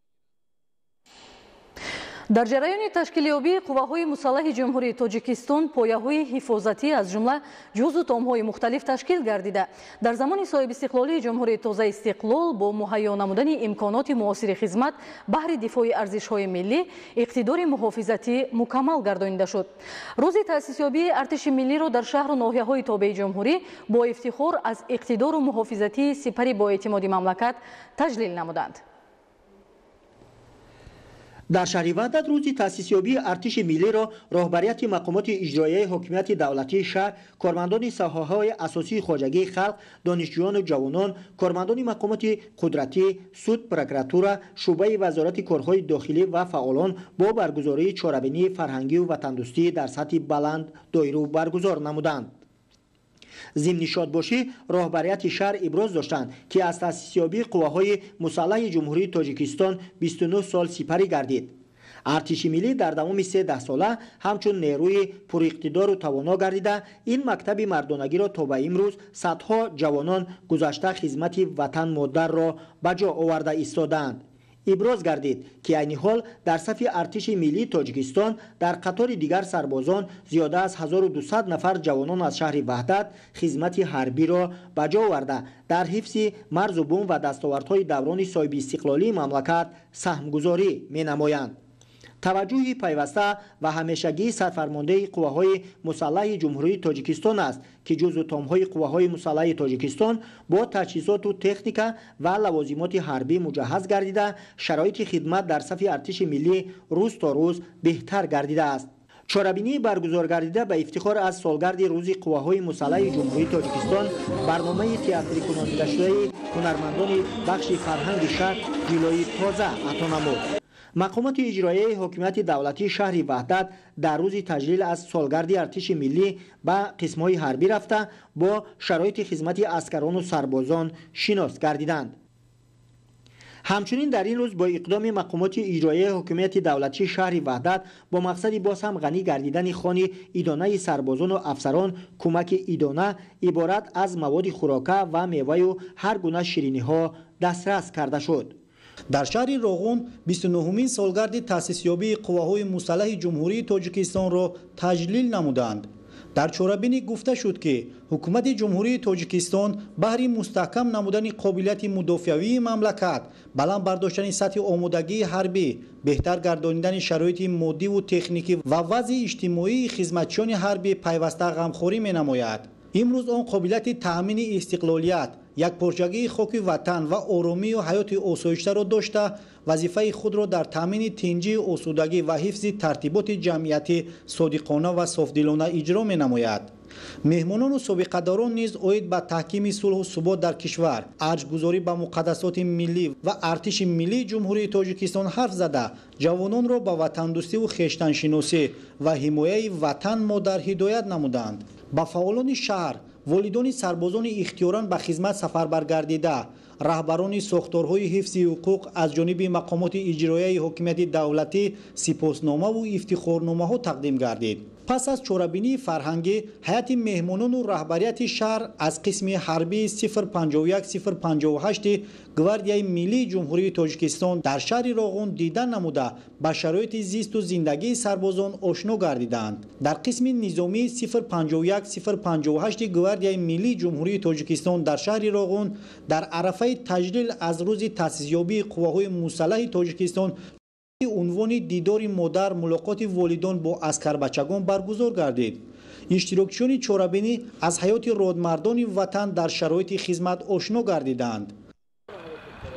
Дар ҷараёни ташкилёбии қувваҳои мусаллаҳи Ҷумҳурии Тоҷикистон пояҳои ҳифозатӣ аз ҷумла ҷузъу томҳои мухталиф ташкил гардида, дар замони соҳибистиқлолии Ҷумҳурии Тозаистиқлол бо муҳайё намудани имконоти муосири хизмат баҳри дифои арзишҳои миллӣ иқтидори муҳофизатӣ мукаммал гардонида шуд. Рӯзи таъсисёбии артиши миллиро дар шаҳру ноҳияҳои тобеи ҷумҳурӣ бо ифтихор аз иқтидору муҳофизатии сипари боэътимоди мамлакат таҷлил намуданд. Дар шаҳри Ваҳдат рӯзи таъсисёбии артиши миллиро роҳбарияти мақомоти иҷроияи ҳокимияти давлатии шаҳр, кормандони соҳаҳои асосии хоҷагии халқ, донишҷӯёну ҷавонон, кормандони мақомоти қудратӣ, суд, прокуратура, шӯъбаи вазорати корҳои дохилӣ ва фаъолон бо баргузории чорабинии фарҳангию ватандӯстӣ дар сатҳи баланд доиру баргузор намуданд. Зимни шодбошӣ роҳбарияти шаҳр иброз доштанд, ки аз таъсисёбии қувваҳои мусаллаҳи Ҷумҳурии Тоҷикистон 29 сол сипарӣ гардид. Артиши миллӣ дар давоми се даҳсола ҳамчун нерӯи пуриқтидору тавоно гардида, ин мактаби мардонагиро то ба имрӯз садҳо ҷавонон гузашта хизмати ватан модарро ба ҷо оварда истодаанд. Иброз гардид, ки айни ҳол дар сафи артиши миллии Тоҷикистон дар қатори дигар сарбозон зиёда аз 1200 нафар ҷавонон аз шаҳри Ваҳдат хизмати ҳарбиро ба ҷо оварда, дар ҳифзи марзу бум ва дастовардҳои даврони соҳибистиқлолии мамлакат саҳмгузорӣ менамоянд. Таваҷҷӯҳи пайваста ва ҳамешагии сарфармондеҳи қувваҳои мусаллаҳи Ҷумҳурии Тоҷикистон аст, ки ҷузъу томҳои қувваҳои мусаллаҳи Тоҷикистон бо таҷҳизоту техника ва лавозимоти ҳарбӣ муҷаҳҳаз гардида, шароити хидмат дар сафи артиши миллӣ рӯз то рӯз беҳтар гардидааст. Чорабинии баргузор гардида ба ифтихор аз солгарди рӯзи қувваҳои мусаллаҳи Ҷумҳурии Тоҷикистон барномаи театрикунонидашудаи ҳунармандони бахши фарҳанги шаҳр ҷилои тоза ато намуд. Мақомоти иҷроияи ҳокимияти давлатии шаҳри Ваҳдат дар рӯзи таҷлил аз солгарди артиши миллӣ ба қисмҳои ҳарбӣ рафта, бо шароити хизмати аскарону сарбозон шинос гардиданд. Ҳамчунин дар ин рӯз бо иқдоми мақомоти иҷроияи ҳокимияти давлатии шаҳри Ваҳдат бо мақсади боз ҳам ғанӣ гардидани хони идонаи сарбозону афсарон кӯмаки идона иборат аз маводи хӯрока ва меваю ҳар гуна шириниҳо дастрас карда шуд. Дар шаҳри Роғун 29-умин солгарди таъсисёбии қувваҳои мусаллаҳи Ҷумҳурии Тоҷикистонро таҷлил намуданд. Дар чорабинӣ гуфта шуд, ки ҳукумати Ҷумҳурии Тоҷикистон баҳри мустаҳкам намудани қобилияти мудофиавии мамлакат, баланд бардоштани сатҳи омодагии ҳарбӣ, беҳтар гардонидани шароити моддиву техникӣ ва вазъи иҷтимоии хизматчиёни ҳарбӣ пайваста ғамхорӣ менамояд. Имрӯз он қобилияти таъмини истиқлолият, якпорчагии хоки ватан ва оромию ҳаёти осоиштаро дошта, вазифаи худро дар таъмини тинҷию осудагӣ ва ҳифзи тартиботи ҷамъиятӣ содиқона ва софдилона иҷро менамояд. Меҳмонону собиқадорон низ оид ба таҳкими сулҳу субот дар кишвар, арҷгузорӣ ба муқаддасоти миллӣ ва артиши миллии Ҷумҳурии Тоҷикистон ҳарф зада, ҷавононро ба ватандӯстиву хештаншиносӣ ва ҳимояи ватан модар ҳидоят намуданд. Ба фаъолони шаҳр, волидони сарбозони ихтиёран ба хизмат сафарбар гардида, раҳбарони сохторҳои ҳифзи ҳуқуқ аз ҷониби мақомоти иҷроияи ҳокимияти давлатӣ сипосномаву ифтихорномаҳо тақдим гардид. Пас аз чорабинии фарҳангӣ ҳайати меҳмонону раҳбарияти шаҳр аз қисми ҳарбии 051-058 Гвардияи миллии Ҷумҳурии Тоҷикистон дар шаҳри Роғун дида намуда, ба шароити зисту зиндагии сарбозон ошно гардиданд. Дар қисми низомии 051-058 Гвардияи миллии Ҷумҳурии Тоҷикистон дар шаҳри Роғун дар арафаи таҷлил аз рӯзи таъсисёбии қувваҳои мусаллаҳи Тоҷикистон унвони дидори модар мулоқоти волидон бо аскарбачагон баргузор гардид. Иштирокчиёни чорабинӣ аз ҳаёти родмардони ватан дар шароити хизмат ошно гардиданд.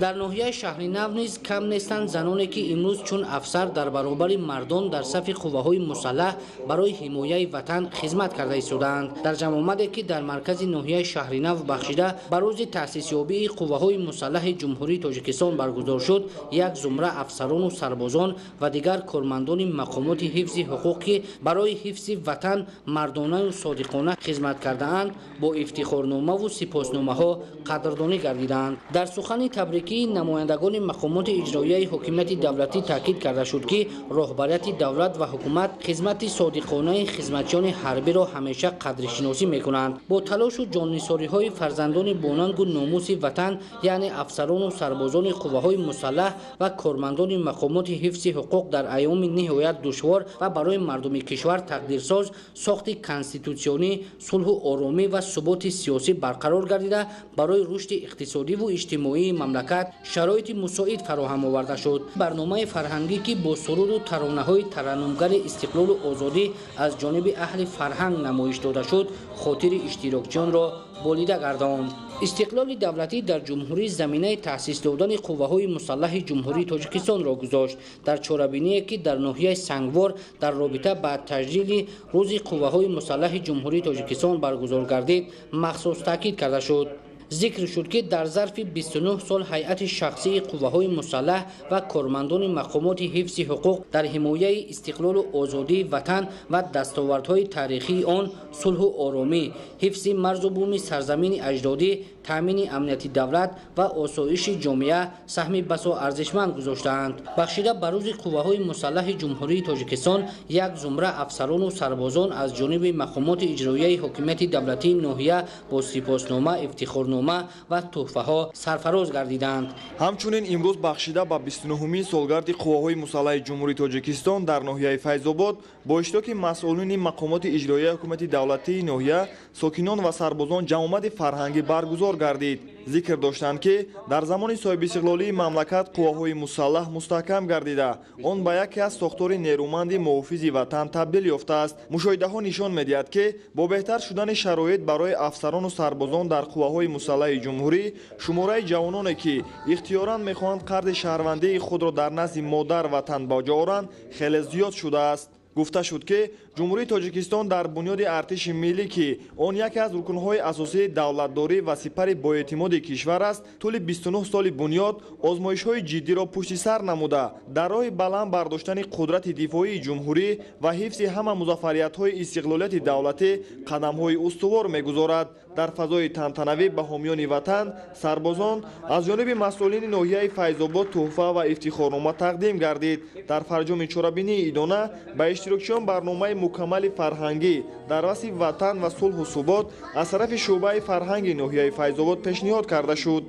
Дар ноҳияи шаҳри Нав низ кам нестанд заноне, ки имрӯз чун афсар дар баробари мардон дар сафи қувваҳои мусаллаҳ барои ҳимояи ватан хизмат карда истодаанд. Дар ҷамъомаде, ки дар маркази ноҳияи шаҳри Нав бахшида ба рӯзи таъсисёбии қувваҳои мусаллаҳи Ҷумҳурии Тоҷикистон баргузор шуд, як зумра афсарону сарбозон ва дигар кормандони мақомоти ҳифзи ҳуқуқ, ки барои ҳифзи ватан мардонаю содиқона хизмат кардаанд, бо ифтихорномаву сипосномаҳо қадрдонӣ гардиданд. Дар сухани табрик намояндагони мақомоти иҷроияи ҳокимияти давлатӣ таъкид карда шуд, ки роҳбарияти давлат ва ҳукумат хизмати содиқонаи хизматчиёни ҳарбиро ҳамеша қадршиносӣ мекунанд. Бо талошу ҷоннисориҳои фарзандони бонангу номуси ватан, яъне афсарону сарбозони қувваҳои мусаллаҳ ва кормандони мақомоти ҳифзи ҳуқуқ дар айёми ниҳоят душвор ва барои мардуми кишвар тақдирсоз сохти конститутсионӣ, сулҳу оромӣ ва суботи сиёсӣ барқарор гардида, барои рушди иқтисодиву иҷтимоии мамлакат шароити мусоид фароҳам оварда шуд. Барномаи фарҳангӣ, ки бо суруду таронаҳои тараннумгари истиқлолу озодӣ аз ҷониби аҳли фарҳанг намоиш дода шуд, хотири иштирокчиёнро болида гардонд. Истиқлоли давлатӣ дар ҷумҳурӣ заминаи таъсис додани қувваҳои мусаллаҳи Ҷумҳурии Тоҷикистонро гузошт. Дар чорабиние, ки дар ноҳияи Сангвор дар робита ба таҷлили рӯзи қувваҳои мусаллаҳи Ҷумҳурии Тоҷикистон баргузор гардид, махсус таъкид карда шуд. Зикр шуд, ки дар зарфи 29 сол ҳайати шахсии қувваҳои мусаллаҳ ва кормандони мақомоти ҳифзи ҳуқуқ дар ҳимояи истиқлолу озодии ватан ва дастовардҳои таърихии он, сулҳу оромӣ, ҳифзи марзу буми сарзамини аҷдодӣ, таъмини амнияти давлат ва осоиши ҷомеа саҳми басо арзишманд гузоштаанд. Бахшида ба рӯзи қувваҳои мусаллаҳи Ҷумҳурии Тоҷикистон як зумра афсарону сарбозон аз ҷониби мақомоти иҷроияи ҳокимияти давлатии ноҳия бо сипоснома, ифтихорнома ва тӯҳфаҳо сарфароз гардиданд. Ҳамчунин имрӯз бахшида ба 29-умин солгарди қувваҳои мусаллаҳи Ҷумҳурии Тоҷикистон дар ноҳияи Файзобод бо иштироки масъулини мақомоти иҷроияи ҳукумати давлатии ноҳия, сокинон ва сарбозон ҷамъомади фарҳангӣ баргузор гардид. Зикр доштанд, ки дар замони соҳибистиқлолии мамлакат қувваҳои мусаллаҳ мустаҳкам гардида, он ба яке аз сохтори нерӯманди муҳофизи ватан табдил ёфтааст. Мушоҳидаҳо нишон медиҳад, ки бо беҳтар шудани шароит барои афсарону сарбозон дар қувваҳои мусаллаҳи ҷумҳурӣ, шумораи ҷавононе, ки ихтиёран мехоҳанд қарзи шаҳрвандии худро дар назди модар ватан ба ҷо оранд, хеле зиёд шудааст. Гуфта шуд, ки Ҷумҳурии Тоҷикистон дар бунёди артиши миллӣ, ки он яке аз рукнҳои асосии давлатдорӣ ва сипари боэътимоди кишвар аст, тӯли 29 соли бунёд озмоишҳои ҷиддиро пушти сар намуда, дар роҳи баланд бардоштани қудрати дифоии ҷумҳурӣ ва ҳифзи ҳама музаффариятҳои истиқлолияти давлатӣ қадамҳои устувор мегузорад. Дар фазои тантанавӣ ба ҳомиёни ватан, сарбозон аз ҷониби масъулини ноҳияи Файзобод тӯҳфа ва ифтихорнома тақдим гардид. Дар фарҷоми чорабинии идона ба иштирокчиён барномаи мукаммали фарҳангӣ дар васфи ватан ва сулҳу субот аз тарафи шӯъбаи фарҳанги ноҳияи Файзобод пешниҳод карда шуд.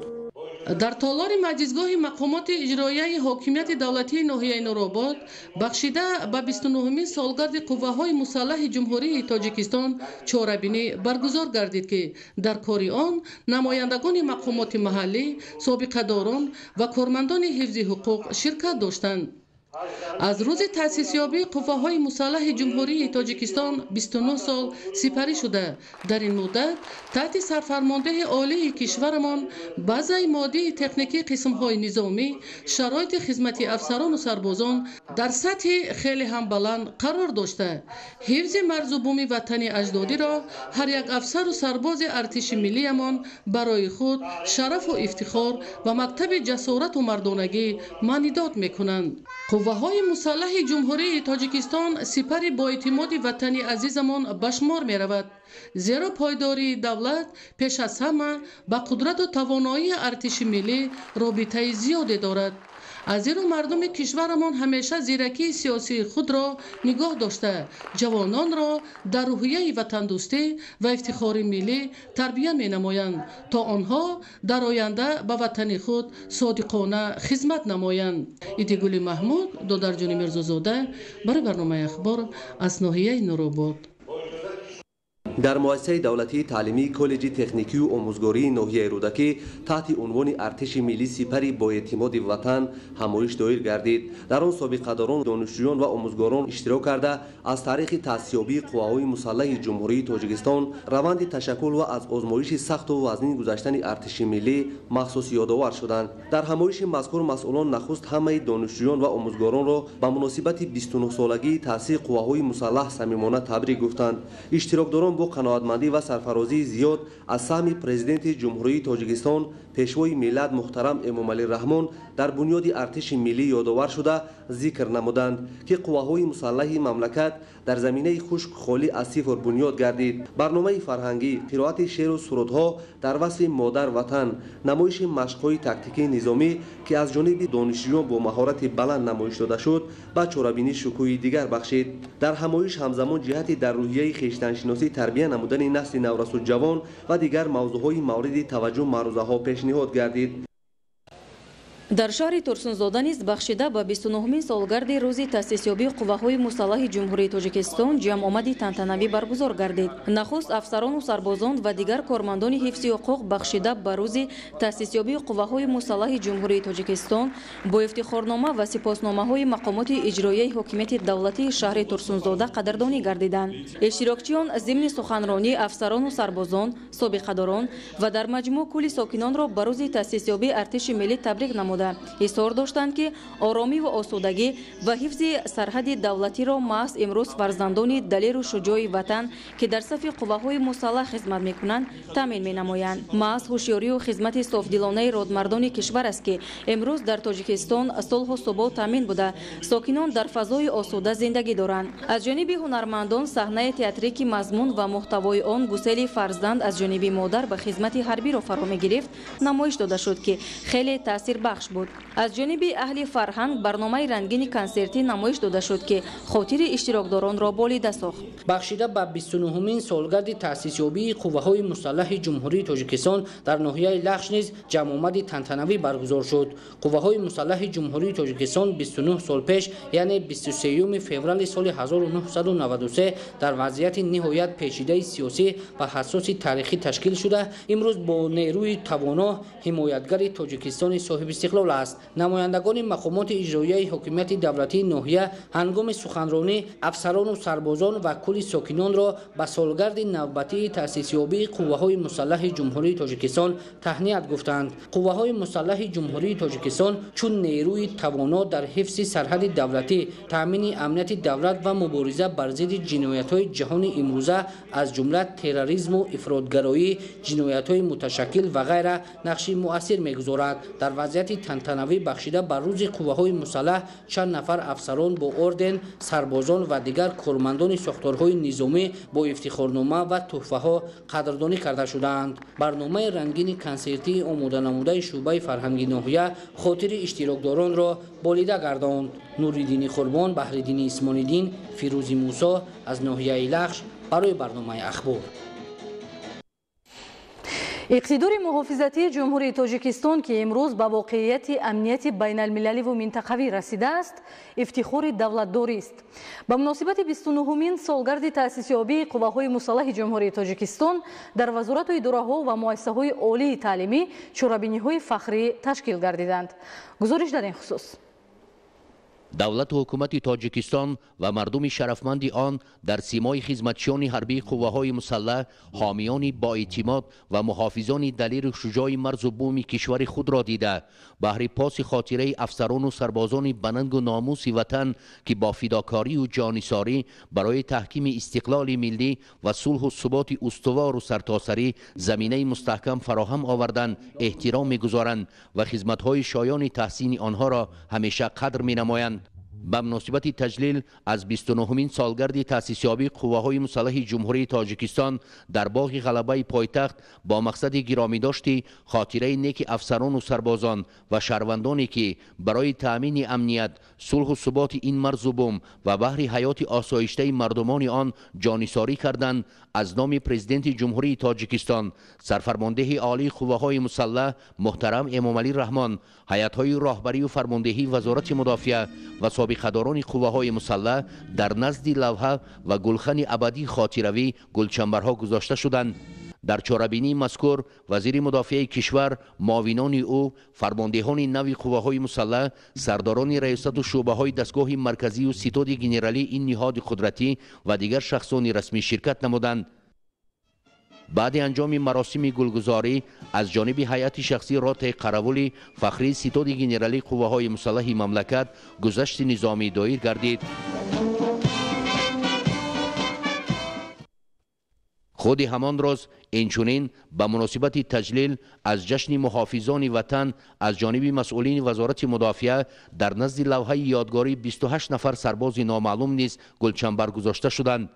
Дар толори маҷлисгоҳи мақомоти иҷроияи ҳокимияти давлатии ноҳияи Нуробод бахшида ба 29-умин солгарди қувваҳои мусаллаҳи Ҷумҳурии Тоҷикистон чорабинӣ баргузор гардид, ки дар кори он намояндагони мақомоти маҳаллӣ, собиқадорон ва кормандони ҳифзи ҳуқуқ ширкат доштанд. Аз рӯзи таъсисёбии қувваҳои мусаллаҳи Ҷумҳурии Тоҷикистон 29 сол сипарӣ шуда, дар ин муддат таҳти сарфармондеҳи олии кишварамон базаи моддии техникии қисмҳои низомӣ, шароити хизмати афсарону сарбозон дар сатҳи хеле ҳам баланд қарор дошта, ҳифзи марзу буми ватани аҷдодиро ҳар як афсару сарбози артиши миллиямон барои худ шарафу ифтихор ва мактаби ҷасорату мардонагӣ маънидод мекунанд. Қувваҳои мусаллаҳи Ҷумҳурии Тоҷикистон сипари боэътимоди ватани азизамон ба шумор меравад, зеро пойдории давлат пеш аз ҳама ба қудрату тавоноии артиши миллӣ робитаи зиёде дорад. Аз ин рӯ мардуми кишварамон ҳамеша зиракии сиёсии худро нигоҳ дошта, ҷавононро дар рӯҳияи ватандӯстӣ ва ифтихори миллӣ тарбия менамоянд, то онҳо дар оянда ба ватани худ содиқона хизмат намоянд. Идигули Маҳмуд, Додарҷони Мирзозода, барои барномаи Ахбор аз ноҳияи Нуробод. Дар муассисаи давлатии таълимии коллеҷи техникию омӯзгории ноҳияи Рӯдакӣ таҳти унвони артиши миллӣ сипари боэътимоди ватан ҳамоиш доир гардид. Дар он собиқадорон, донишҷӯён ва омӯзгорон иштирок карда, аз таърихи таъсисёбии қувваҳои мусаллаҳи Ҷумҳурии Тоҷикистон, раванди ташаккул ва аз озмоиши сахту вазнин гузаштани артиши миллӣ махсус ёдовар шуданд. Дар ҳамоиши мазкур масъулон нахуст ҳамаи донишҷӯён ва омӯзгоронро ба муносибати 29-солагии таъсиси қувваҳои мусаллаҳ самимона табрик гуфтанд. Иштирокдорон бо қаноатмандӣ ва сарфарозии зиёд аз саҳми Президенти Ҷумҳурии Тоҷикистон, Пешвои миллат муҳтарам Эмомалӣ Раҳмон дар бунёди артиши миллӣ ёдовар шуда, зикр намуданд, ки қувваҳои мусаллаҳи мамлакат дар заминаи хушк холӣ аз сифр бунёд гардид. Барномаи фарҳангӣ, қироати шеъру сурудҳо дар васфи модар ватан, намоиши машқҳои тактикии низомӣ, ки аз ҷониби донишҷӯён бо маҳорати баланд намоиш дода шуд, ба чорабинӣ шукӯҳи дигар бахшид. Дар ҳамоиш ҳамзамон ҷиҳати дар рӯҳияи хештаншиносӣ тарбия намудани насли наврасу ҷавон ва дигар мавзӯъҳои мавриди таваҷҷӯҳ маърузаҳо пешниҳод гардид. Дар шаҳри Турсунзода низ бахшида ба 29-умин солгарди рӯзи таъсисёбии қувваҳои мусаллаҳи Ҷумҳурии Тоҷикистон ҷамъомади тантанавӣ баргузор гардид. Нахуст афсарону сарбозон ва дигар кормандони ҳифзи ҳуқуқ бахшида ба рӯзи таъсисёбии қувваҳои мусаллаҳи Ҷумҳурии Тоҷикистон бо ифтихорнома ва сипосномаҳои мақомоти иҷроияи ҳокимияти давлатии шаҳри Турсунзода қадрдонӣ гардиданд. Иштирокчиён зимни суханронӣ афсарону сарбозон, собиқадорон ва дар маҷмӯъ кулли сокинонро ба рӯзи таъсисёбии артиши миллӣ табрик намуданд. Изҳор доштанд, ки оромӣ ва осудагӣ ва ҳифзи сарҳади давлатиро маҳз имрӯз фарзандони далеру шуҷои ватан, ки дар сафи қувваҳои мусаллаҳ хизмат мекунанд, таъмин менамоянд. Маҳз ҳушёрию хизмати софдилонаи родмардони кишвар аст, ки имрӯз дар Тоҷикистон сулҳу субот таъмин буда, сокинон дар фазои осуда зиндагӣ доранд. Аз ҷониби ҳунармандон саҳнаи театрӣ, ки мазмун ва муҳтавои он гусели фарзанд аз ҷониби модар ба хизмати ҳарбиро фаро мегирифт, намоиш дода шуд, ки хеле таъсирбахш Лахш буд. Аз ҷониби аҳли фарҳанг барномаи рангини консертӣ намоиш дода шуд, ки хотири иштирокдоронро болида сохт. Бахшида ба 29-умин солгарди таъсисёбии қувваҳои мусаллаҳи Ҷумҳурии Тоҷикистон дар ноҳияи Лахш низ ҷамъомади тантанавӣ баргузор шуд. Қувваҳои мусаллаҳи Ҷумҳурии Тоҷикистон 29 сол пеш, яъне 23 феврали соли 1993 дар вазъияти ниҳоят печидаи сиёсӣ ва ҳассоси таърихӣ ташкил шуда, имрӯз бо нерӯи тавоно ҳимоятгари Тоҷикистони соҳибистиқлол аст. Намояндагони мақомоти иҷроияи ҳокимияти давлатии ноҳия ҳангоми суханронӣ афсарону сарбозон ва кулли сокинонро ба солгарди навбатии таъсисёбии қувваҳои мусаллаҳи Ҷумҳурии Тоҷикистон таҳният гуфтанд. Қувваҳои мусаллаҳи Ҷумҳурии Тоҷикистон чун нерӯи тавоно дар ҳифзи сарҳади давлатӣ, таъмини амнияти давлат ва мубориза бар зидди ҷиноятҳои ҷаҳони имрӯза, аз ҷумла терроризму ифротгароӣ, ҷиноятҳои муташаккил ва ғайра нақши муассир мегузорад. Дар вазъияти тантанавӣ бахшида ба рӯзи қувваҳои мусаллаҳ чанд нафар афсарон бо орден, сарбозон ва дигар кормандони сохторҳои низомӣ бо ифтихорнома ва тӯҳфаҳо қадрдонӣ карда шудаанд. Барномаи рангини консертии омоданамудаи шӯъбаи фарҳанги ноҳия хотири иштирокдоронро болида гардонд. Нуриддини Қурбон, Баҳриддини Исмониддин, Фирӯзи Мусо аз ноҳияи Лахш барои барномаи Ахбор. Иқтидори муҳофизатии Ҷумҳурии Тоҷикистон, ки имрӯз ба воқеияти амнияти байналмилаливу минтақавӣ расидааст, ифтихори давлатдорист. Ба муносибати 29-умин солгарди таъсисёбии қувваҳои мусаллаҳи Ҷумҳурии Тоҷикистон дар вазорату идораҳо ва муассисаҳои олии таълимӣ чорабиниҳои фахрӣ ташкил гардиданд. Гузориш дар ин хусус. Давлату ҳукумати Тоҷикистон ва мардуми шарафманди он дар симои хизматчиёни ҳарбии қувваҳои мусаллаҳ, ҳомиёни боэътимод ва муҳофизони далеру шуҷои марзу буми кишвари худро дида, баҳри поси хотираи афсарону сарбозони банангу номуси ватан, ки бо фидокорию ҷонисорӣ барои таҳкими истиқлоли миллӣ ва сулҳу суботи устувору сартосарӣ заминаи мустаҳкам фароҳам оварданд, эҳтиром мегузоранд ва хизматҳои шоёни таҳсини онҳоро ҳамеша қадр менамоянд. Ба муносибати таҷлил аз 29-умин солгарди таъсисёбии қувваҳои мусаллаҳи Ҷумҳурии Тоҷикистон дар боғи ғалабаи пойтахт бо мақсади гиромидошти хотираи неки афсарону сарбозон ва шаҳрвандоне, ки барои таъмини амният, сулҳу суботи ин марзу бум ва баҳри ҳаёти осоиштаи мардумони он ҷонисорӣ карданд, аз номи Президенти Ҷумҳурии Тоҷикистон, сарфармондеҳи олии қувваҳои мусаллаҳ муҳтарам Эмомалӣ Раҳмон, ҳайатҳои роҳбарию фармондеҳии Вазорати мудофиа ва собиқадорони қувваҳои мусаллаҳ дар назди лавҳа ва гулхани абадии хотиравӣ гулчамбарҳо гузошта шуданд. Дар чорабинии мазкур вазири мудофиаи кишвар, муовинони ӯ, фармондеҳони нави қувваҳои мусаллаҳ, сардорони раёсату шӯъбаҳои дастгоҳи марказию ситоди генералии ин ниҳоди қудратӣ ва дигар шахсони расмӣ ширкат намуданд. Баъди анҷоми маросими гулгузорӣ аз ҷониби ҳайати шахсии ротаи қаравули фахрии ситоди генералии қувваҳои мусаллаҳи мамлакат гузашти низомӣ доир гардид. Худи ҳамон рӯз инчунин ба муносибати таҷлил аз ҷашни муҳофизони ватан аз ҷониби масъулини Вазорати мудофиа дар назди лавҳаи ёдгорӣ 28 нафар сарбози номаълум низ гулчамбар гузошта шуданд.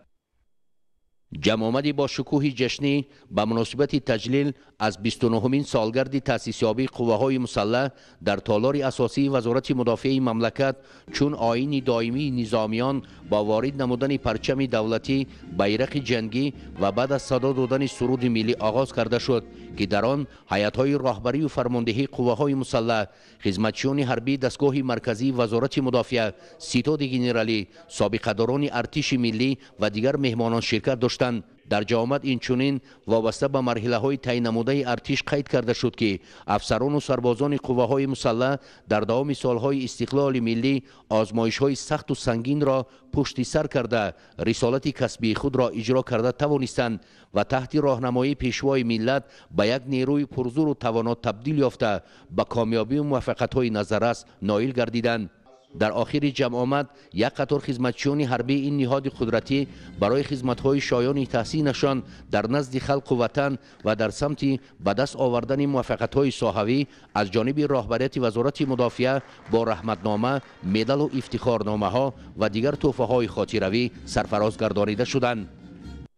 Ҷамъомади бо шукӯҳи ҷашнӣ ба муносибати таҷлил аз 29-умин солгарди таъсисёбии қувваҳои мусаллаҳ дар толори асосии Вазорати мудофиаи мамлакат чун оини доимии низомиён бо ворид намудани парчами давлатӣ, байрақи ҷангӣ ва баъд аз садо додани суруди миллӣ оғоз карда шуд, ки дар он ҳайатҳои роҳбарию фармондеҳии қувваҳои мусаллаҳ, хизматчиёни ҳарбии дастгоҳи марказии Вазорати мудофиа, ситоди генералӣ, собиқадорони артиши миллӣ ва дигар меҳмонон ширкат доштанд. Дар ҷамъомад инчунин вобаста ба марҳилаҳои тайнамудаи артиш қайд карда шуд, ки афсарону сарбозони қувваҳои мусаллаҳ дар давоми солҳои истиқлоли миллӣ озмоишҳои сахту сангинро пушти сар карда, рисолати касбии худро иҷро карда тавонистанд ва таҳти роҳнамоии пешвои миллат ба як нерӯи пурзуру тавоно табдил ёфта, ба комёбию муваффақиятҳои назаррас ноил гардиданд. Дар охири ҷамъомад як қатор хизматчиёни ҳарбии ин ниҳоди қудратӣ барои хизматҳои шоёни таҳсинашон дар назди халқу ватан ва дар самти ба даст овардани муваффақиятҳои соҳавӣ аз ҷониби роҳбарияти Вазорати мудофиа бо раҳматнома, медалу ифтихорномаҳо ва дигар тӯҳфаҳои хотиравӣ сарфароз гардонида шуданд.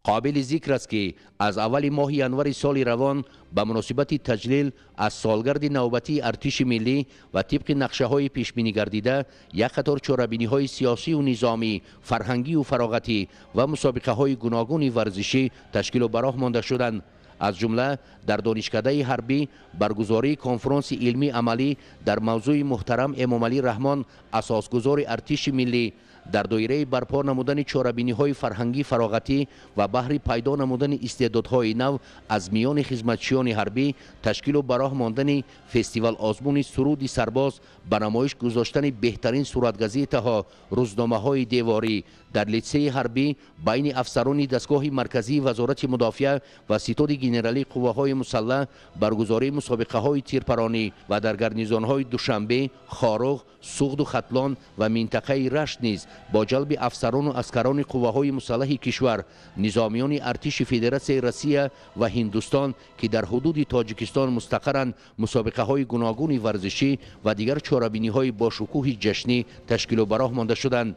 Қобили зикр аст, ки аз аввали моҳи январи соли равон ба муносибати таҷлил аз солгарди навбатии артиши миллӣ ва тибқи нақшаҳои пешбинӣ гардида як қатор чорабиниҳои сиёсию низомӣ, фарҳангию фароғатӣ ва мусобиқаҳои гуногуни варзишӣ ташкилу ба роҳ монда шуданд. Аз ҷумла дар донишкадаи ҳарбӣ баргузории конфронси илмӣ амалӣ дар мавзӯи муҳтарам Эмомалӣ Раҳмон, асосгузори артиши миллӣ, дар доираи барпо намудани чорабиниҳои фарҳангӣ фароғатӣ ва баҳри пайдо намудани истеъдодҳои нав аз миёни хизматчиёни ҳарбӣ, ташкилу ба роҳ мондани фестивал озмуни суруди сарбоз, ба намоиш гузоштани беҳтарин суратгазетаҳо, рӯзномаҳои деворӣ дар литсеи ҳарбӣ байни афсарони дастгоҳи марказии Вазорати мудофиа ва ситоди генералии қувваҳои мусаллаҳ баргузории мусобиқаҳои тирпаронӣ ва дар гарнизонҳои Душанбе, Хоруғ, Суғду Хатлон ва минтақаи Рашт низ бо ҷалби афсарону аскарони қувваҳои мусаллаҳи кишвар, низомиёни артиши Федератсияи Россия ва Ҳиндустон, ки дар ҳудуди Тоҷикистон мустақаранд, мусобиқаҳои гуногуни варзишӣ ва дигар чорабиниҳои бошукӯҳи ҷашнӣ ташкилу ба роҳ монда шуданд.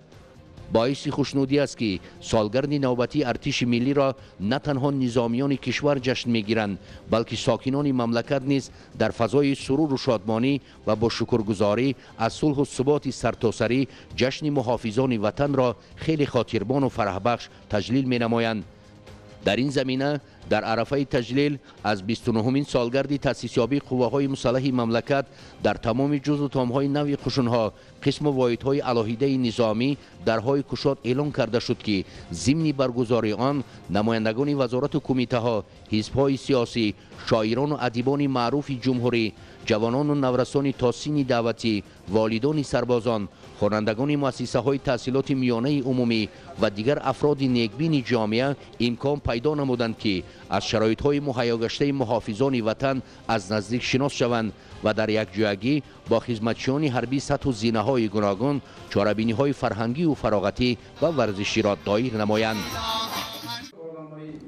Боиси хушнудӣ аст, ки солгарди навбатии артиши миллиро на танҳо низомиёни кишвар ҷашн мегиранд, балки сокинони мамлакат низ дар фазои суруру шодмонӣ ва бо шукргузорӣ аз сулҳу суботи сартосарӣ ҷашни муҳофизони ватанро хеле хотирбону фараҳбахш таҷлил менамоянд. Дар ин замина дар арафаи таҷлил аз 29-умин солгарди таъсисёбии қувваҳои мусаллаҳи мамлакат дар тамоми ҷузу томҳои нави қушунҳо, қисму воҳидҳои алоҳидаи низомӣ дарҳои кушод эълон карда шуд, ки зимни баргузории он намояндагони вазорату кумитаҳо, ҳизбҳои сиёсӣ, шоирону адибони маъруфи ҷумҳурӣ, ҷавонону наврасони то синни даъватӣ, волидони сарбозон, хонандагони муассисаҳои таҳсилоти миёнаи умумӣ ва дигар афроди некбини ҷомеа имкон пайдо намуданд, ки аз шароитҳои муҳайёгаштаи муҳофизони ватан аз наздик шинос шаванд ва дар якҷоягӣ бо хизматчиёни ҳарбӣ сатҳу зинаҳои гуногун чорабиниҳои фарҳангию фароғатӣ ва варзиширо доир намоянд.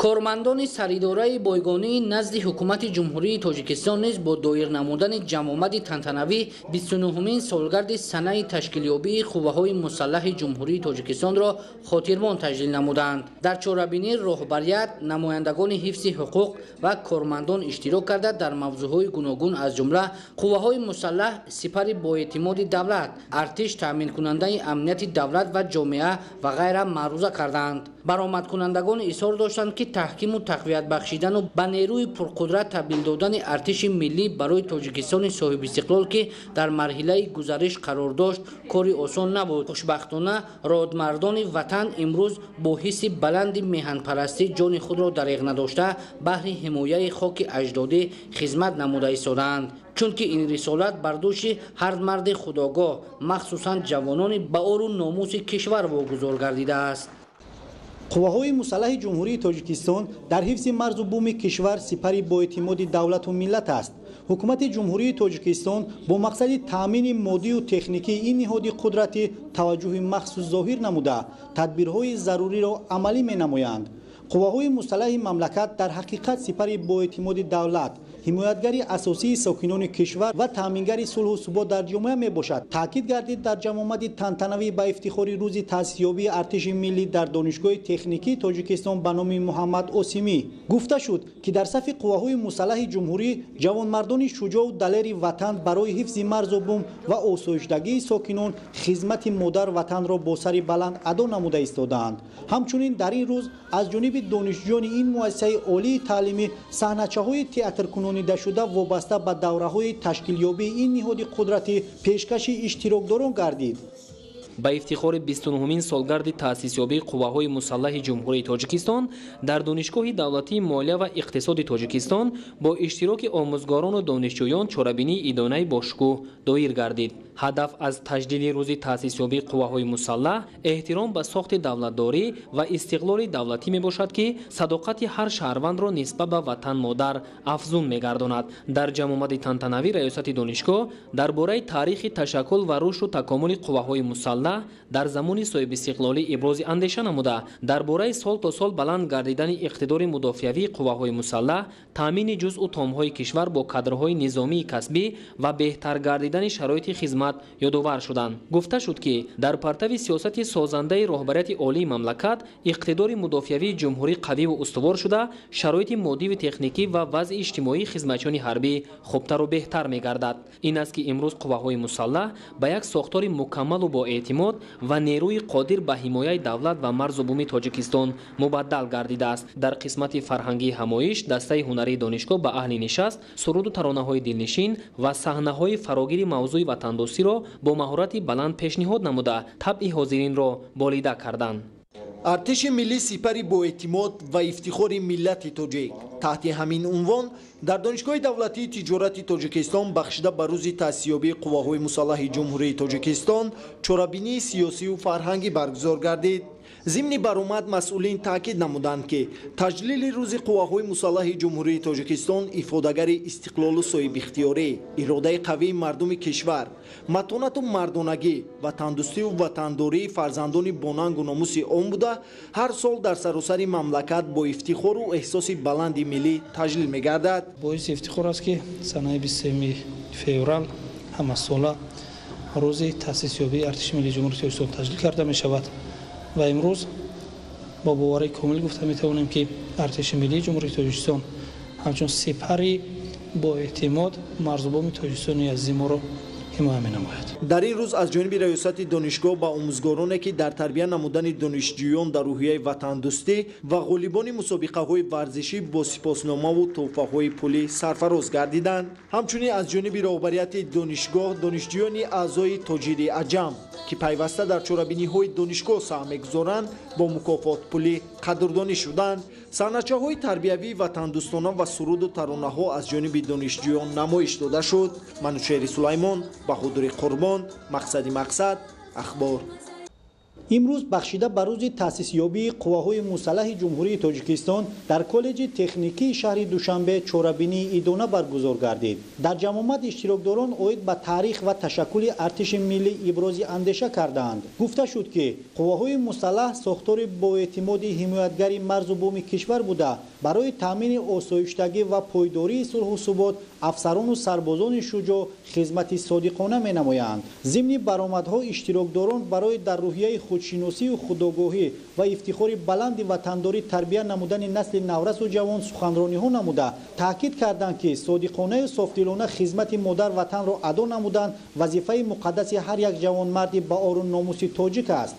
Кормандони саридораи бойгонии назди ҳукумати Ҷумҳурии Тоҷикистон низ бо доир намудани ҷамъомади тантанавӣ 29-умин солгарди санаи ташкилёбии қувваҳои мусаллаҳи Ҷумҳурии Тоҷикистонро хотирмон таҷлил намуданд. Дар чорабинӣ роҳбарият, намояндагони ҳифзи ҳуқуқ ва кормандон иштирок карда дар мавзӯъҳои гуногун аз ҷумла қувваҳои мусаллаҳ, сипари боэътимоди давлат, артиш, таъминкунандаи амнияти давлат ва ҷомеа ва ғайра маъруза карданд. Баромадкунандагон изҳор доштанд, ки таҳкиму тақвият бахшидану ба нерӯи пурқудрат табдил додани артиши миллӣ барои Тоҷикистони соҳибистиқлол, ки дар марҳилаи гузариш қарор дошт, кори осон набуд. Хушбахтона, родмардони ватан имрӯз бо ҳисси баланди меҳанпарастӣ ҷони худро дареғ надошта баҳри ҳимояи хоки аҷдодӣ хизмат намуда истодаанд. Чунки ин рисолат бар дӯши ҳар марди худогоҳ, махсусан ҷавонони ба ору номуси кишвар вогузор гардидааст. Қувваҳои мусаллаҳи Ҷумҳурии Тоҷикистон дар ҳифзи марзу буми кишвар сипари боэътимоди давлату миллат аст. Ҳукумати Ҷумҳурии Тоҷикистон бо мақсади таъмини моддию техникии ин ниҳоди қудратӣ таваҷҷӯҳи махсус зоҳир намуда, тадбирҳои заруриро амалӣ менамоянд. Қувваҳои мусаллаҳи мамлакат дар ҳақиқат сипари боэътимоди давлат, ҳимоятгари асосии сокинони кишвар ва таъмингари сулҳу субот дар ҷомеа мебошад. Таъкид гардид дар ҷамъомади тантанавӣ ба ифтихори рӯзи таъсисёбии артиши миллӣ дар Донишгоҳи техникии Тоҷикистон ба номи Муҳаммад Осимӣ. Гуфта шуд, ки дар сафи қувваҳои мусаллаҳи ҷумҳурӣ ҷавонмардони шуҷоъу далери ватан барои ҳифзи марзу бум ва осоиштагии сокинон хизмати модар ватанро бо сари баланд адо намуда истодаанд. Ҳамчунин дар ин рӯз аз ҷониби донишҷӯёни ин муассисаи олии таълимӣ саҳначаҳои театркунонидашуда вобаста ба давраҳои ташкилёбии ин ниҳоди қудратӣ пешкаши иштирокдорон гардид. Ба ифтихори 29-умин солгарди таъсисёбии қувваҳои мусаллаҳи Ҷумҳурии Тоҷикистон дар Донишгоҳи давлатии молия ва иқтисоди Тоҷикистон бо иштироки омӯзгорону донишҷӯён чорабинии идонаи бошукӯҳ доир гардид. Ҳадаф аз таҷлили рӯзи таъсисёбии қувваҳои мусаллаҳ эҳтиром ба сохти давлатдорӣ ва истиқлоли давлатӣ мебошад, ки садоқати ҳар шаҳрвандро нисбат ба ватан модар афзун мегардонад. Дар ҷамъомади тантанавӣ раёсати донишгоҳ дар бораи таърихи ташаккул ва рушду такомули қувваҳои мусаллаҳ мусаллаҳ дар замони соҳибистиқлолӣ ибрози андеша намуда, дар бораи сол то сол баланд гардидани иқтидори мудофиавии қувваҳои мусаллаҳ, таъмини ҷузъу томҳои кишвар бо кадрҳои низомии касбӣ ва беҳтар гардидани шароити хизмат ёдовар шуданд. Гуфта шуд, ки дар партави сиёсати созандаи роҳбарияти олии мамлакат иқтидори мудофиавии ҷумҳурӣ қавиву устувор шуда, шароити моддиву техникӣ ва вазъи иҷтимоии хизматчиёни ҳарбӣ хубтару беҳтар мегардад. Ин аст, ки имрӯз қувваҳои мусаллаҳ ба як сохтори мукаммалу боэътимод ва нерӯи қодир ба ҳимояи давлат ва марзу буми Тоҷикистон мубаддал гардидааст. Дар қисмати фарҳангии ҳамоиш дастаи ҳунарии донишгоҳ ба аҳли нишаст суруду таронаҳои дилнишин ва саҳнаҳои фарогири мавзӯи ватандӯстиро бо маҳорати баланд пешниҳод намуда, табъи ҳозиринро болида карданд. Артиши миллӣ сипари боэътимод ва ифтихори миллати тоҷик. Таҳти ҳамин унвон дар Донишгоҳи давлатии тиҷорати Тоҷикистон бахшида ба рӯзи таъсисёбии қувваҳои мусаллаҳи Ҷумҳурии Тоҷикистон чорабинии сиёсию фарҳангӣ баргузор гардид. Зимни баромад масъулин таъкид намуданд, ки таҷлили рӯзи қувваҳои мусаллаҳи Ҷумҳурии Тоҷикистон ифодагари истиқлолу соҳибихтиёрӣ, иродаи қавии мардуми кишвар, матонату мардонагӣ, ватандӯстиву ватандории фарзандони бонангу номуси он буда, ҳар сол дар саросари мамлакат бо ифтихору эҳсоси баланди миллӣ таҷлил мегардад. Боиси ифтихор аст, ки санаи 23 феврал ҳамасола рӯзи таъсисёбии Артиши миллии Ҷумҳурии Тоҷикистон таҷлил карда мешавад ва имрӯз бо боварии комил гуфта метавонем, ки Артиши миллии Ҷумҳурии Тоҷикистон ҳамчун сипари боэътимод марзубоми Тоҷикистони азизи моро ҳимоя менамояд. Дар ин рӯз аз ҷониби раёсати донишгоҳ ба омӯзгороне, ки дар тарбия намудани донишҷӯён дар рӯҳияи ватандӯстӣ ва ғолибони мусобиқаҳои варзишӣ бо сипосномаву тӯҳфаҳои пулӣ сарфароз гардиданд. Ҳамчунин аз ҷониби роҳбарияти донишгоҳ донишҷӯёни аъзои Тоҷири Аҷам, ки пайваста дар чорабиниҳои донишгоҳ саҳм мегузоранд, бо мукофотпулӣ қадрдонӣ шуданд. Саҳначаҳои тарбиявии ватандӯстона ва суруду таронаҳо аз ҷониби донишҷӯён намоиш дода шуд. Манучеҳри Сулаймон, Баҳодури Қурбон, Мақсади Мақсад, Ахбор. Имрӯз бахшида ба рӯзи таъсисёбии қувваҳои мусаллаҳи Ҷумҳурии Тоҷикистон дар коллеҷи техникии шаҳри Душанбе чорабинии идона баргузор гардид. Дар ҷамъомад иштирокдорон оид ба таърих ва ташаккули артиши миллӣ ибрози андеша кардаанд. Гуфта шуд, ки қувваҳои мусаллаҳ сохтори боэътимоди ҳимоятгари марзу буми кишвар буда, барои таъмини осоиштагӣ ва пойдории сулҳу субот афсарону сарбозони шуҷоъ хизмати содиқона менамоянд. Зимни баромадҳо иштирокдорон барои дар рӯҳияи худшиносию худогоҳӣ ва ифтихори баланди ватандорӣ тарбия намудани насли наврасу ҷавон суханрониҳо намуда, таъкид карданд, ки содиқонаю софдилона хизмати модар ватанро адо намудан вазифаи муқаддаси ҳар як ҷавонмарди баору номуси тоҷик аст.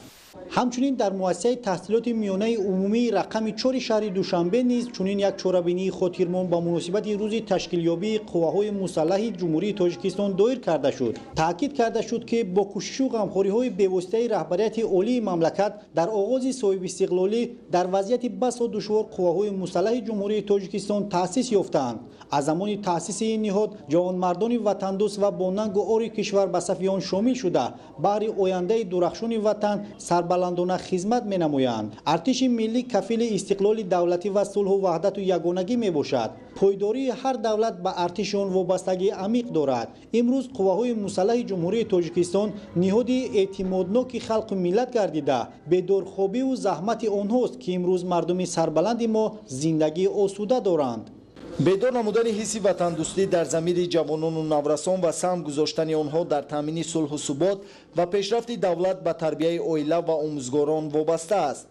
Ҳамчунин дар муассисаи таҳсилоти миёнаи умумии рақами 4 шаҳри Душанбе низ чунин як чорабинии хотирмон ба муносибати рӯзи ташкилёбии қувваҳои мусаллаҳи Ҷумҳурии Тоҷикистон доир карда шуд. Таъкид карда шуд, ки бо кӯшишу ғамхориҳои бевоситаи роҳбарияти олии мамлакат дар оғози соҳибистиқлолӣ дар вазъияти басо душвор қувваҳои мусаллаҳи Ҷумҳурии Тоҷикистон таъсис ёфтаанд. Аз замони таъсиси ин ниҳод ҷавонмардони ватандӯст ва бонангу ори кишвар ба сафи он шомил шуда, баҳри ояндаи дурахшони ватан сарбаландона хизмат менамоянд. Артиши миллӣ кафили истиқлоли давлатӣ ва сулҳу ваҳдату ягонагӣ мебошад. Пойдории ҳар давлат ба артиши он вобастагии амиқ дорад. Имрӯз қувваҳои мусаллаҳи Ҷумҳурии Тоҷикистон ниҳоди эътимодноки халқу миллат гардида, бедорхобиву заҳмати онҳост, ки имрӯз мардуми сарбаланди мо зиндагии осуда доранд. Бедор намудани ҳисси ватандӯстӣ дар замири ҷавонону наврасон ва саҳм гузоштани онҳо дар таъмини сулҳу субот ва пешрафти давлат ба тарбияи оила ва омӯзгорон вобаста аст.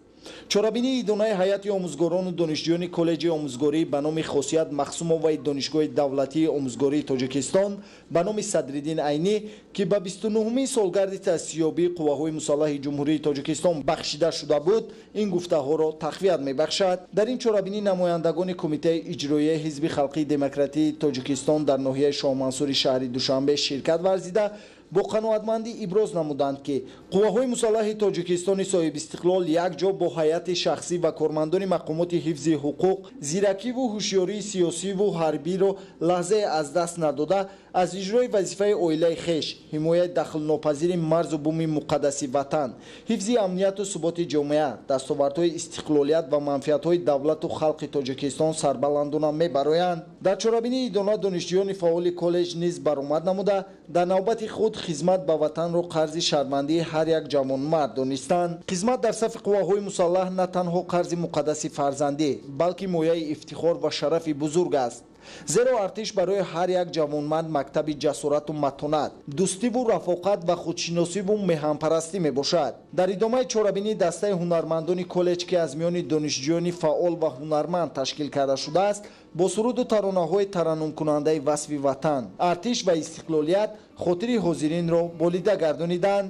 Чорабинии идонаи ҳайати омӯзгорону донишҷӯёни коллеҷи омӯзгорӣ ба номи Хосият Махсумоваи Донишгоҳи давлатии омӯзгории Тоҷикистон ба номи Садриддин Айнӣ, ки ба 29-умин солгарди таъсисёбии қувваҳои мусаллаҳи Ҷумҳурии Тоҷикистон бахшида шуда буд, ин гуфтаҳоро тақвият мебахшад. Дар ин чорабинӣ намояндагони Кумитаи иҷроияи Ҳизби халқии демократии Тоҷикистон дар ноҳияи Шоҳмансури шаҳри Душанбе ширкат варзида, бо қаноатмандӣ иброз намуданд, ки қувваҳои мусаллаҳи Тоҷикистони соҳибистиқлол якҷо бо ҳайати шахсӣ ва кормандони мақомоти ҳифзи ҳуқуқ зиракиву ҳушёрии сиёсиву ҳарбиро лаҳзае аз даст надода, Аз иҷрои вазифаи оилаи хеш, ҳимояи дахлнопазири марзу буми муқаддаси ватан, ҳифзи амнияту суботи ҷомеа, дастовардҳои истиқлолият ва манфиатҳои давлату халқи Тоҷикистон сарбаландона мебароянд. Дар чорабинии идона донишҷӯёни фаъоли коллеҷ низ баромад намуда, дар навбати худ хизмат ба ватанро қарзи шармандии ҳар як ҷавонмард донистанд. Хизмат дар сафи қувваҳои мусаллаҳ на танҳо қарзи муқаддаси фарзандӣ, балки мояи ифтихор ва шарафи бузург аст. Зеро артиш барои ҳар як ҷавонмард мактаби ҷасорату матонат, дӯстиву рафоқат ва худшиносиву меҳанпарастӣ мебошад. Дар идомаи чорабинӣ дастаи ҳунармандони коллеҷ, ки аз миёни донишҷӯёни фаъол ва ҳунарманд ташкил карда шудааст, бо суруду таронаҳои тараннумкунандаи васфи ватан, артиш ва истиқлолият хотири ҳозиринро болида гардониданд.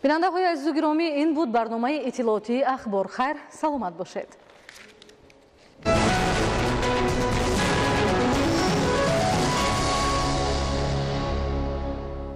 Бинандаҳои азизу гиромӣ, ин буд барномаи иттилоотии Ахбор. Хайр, саломат бошед.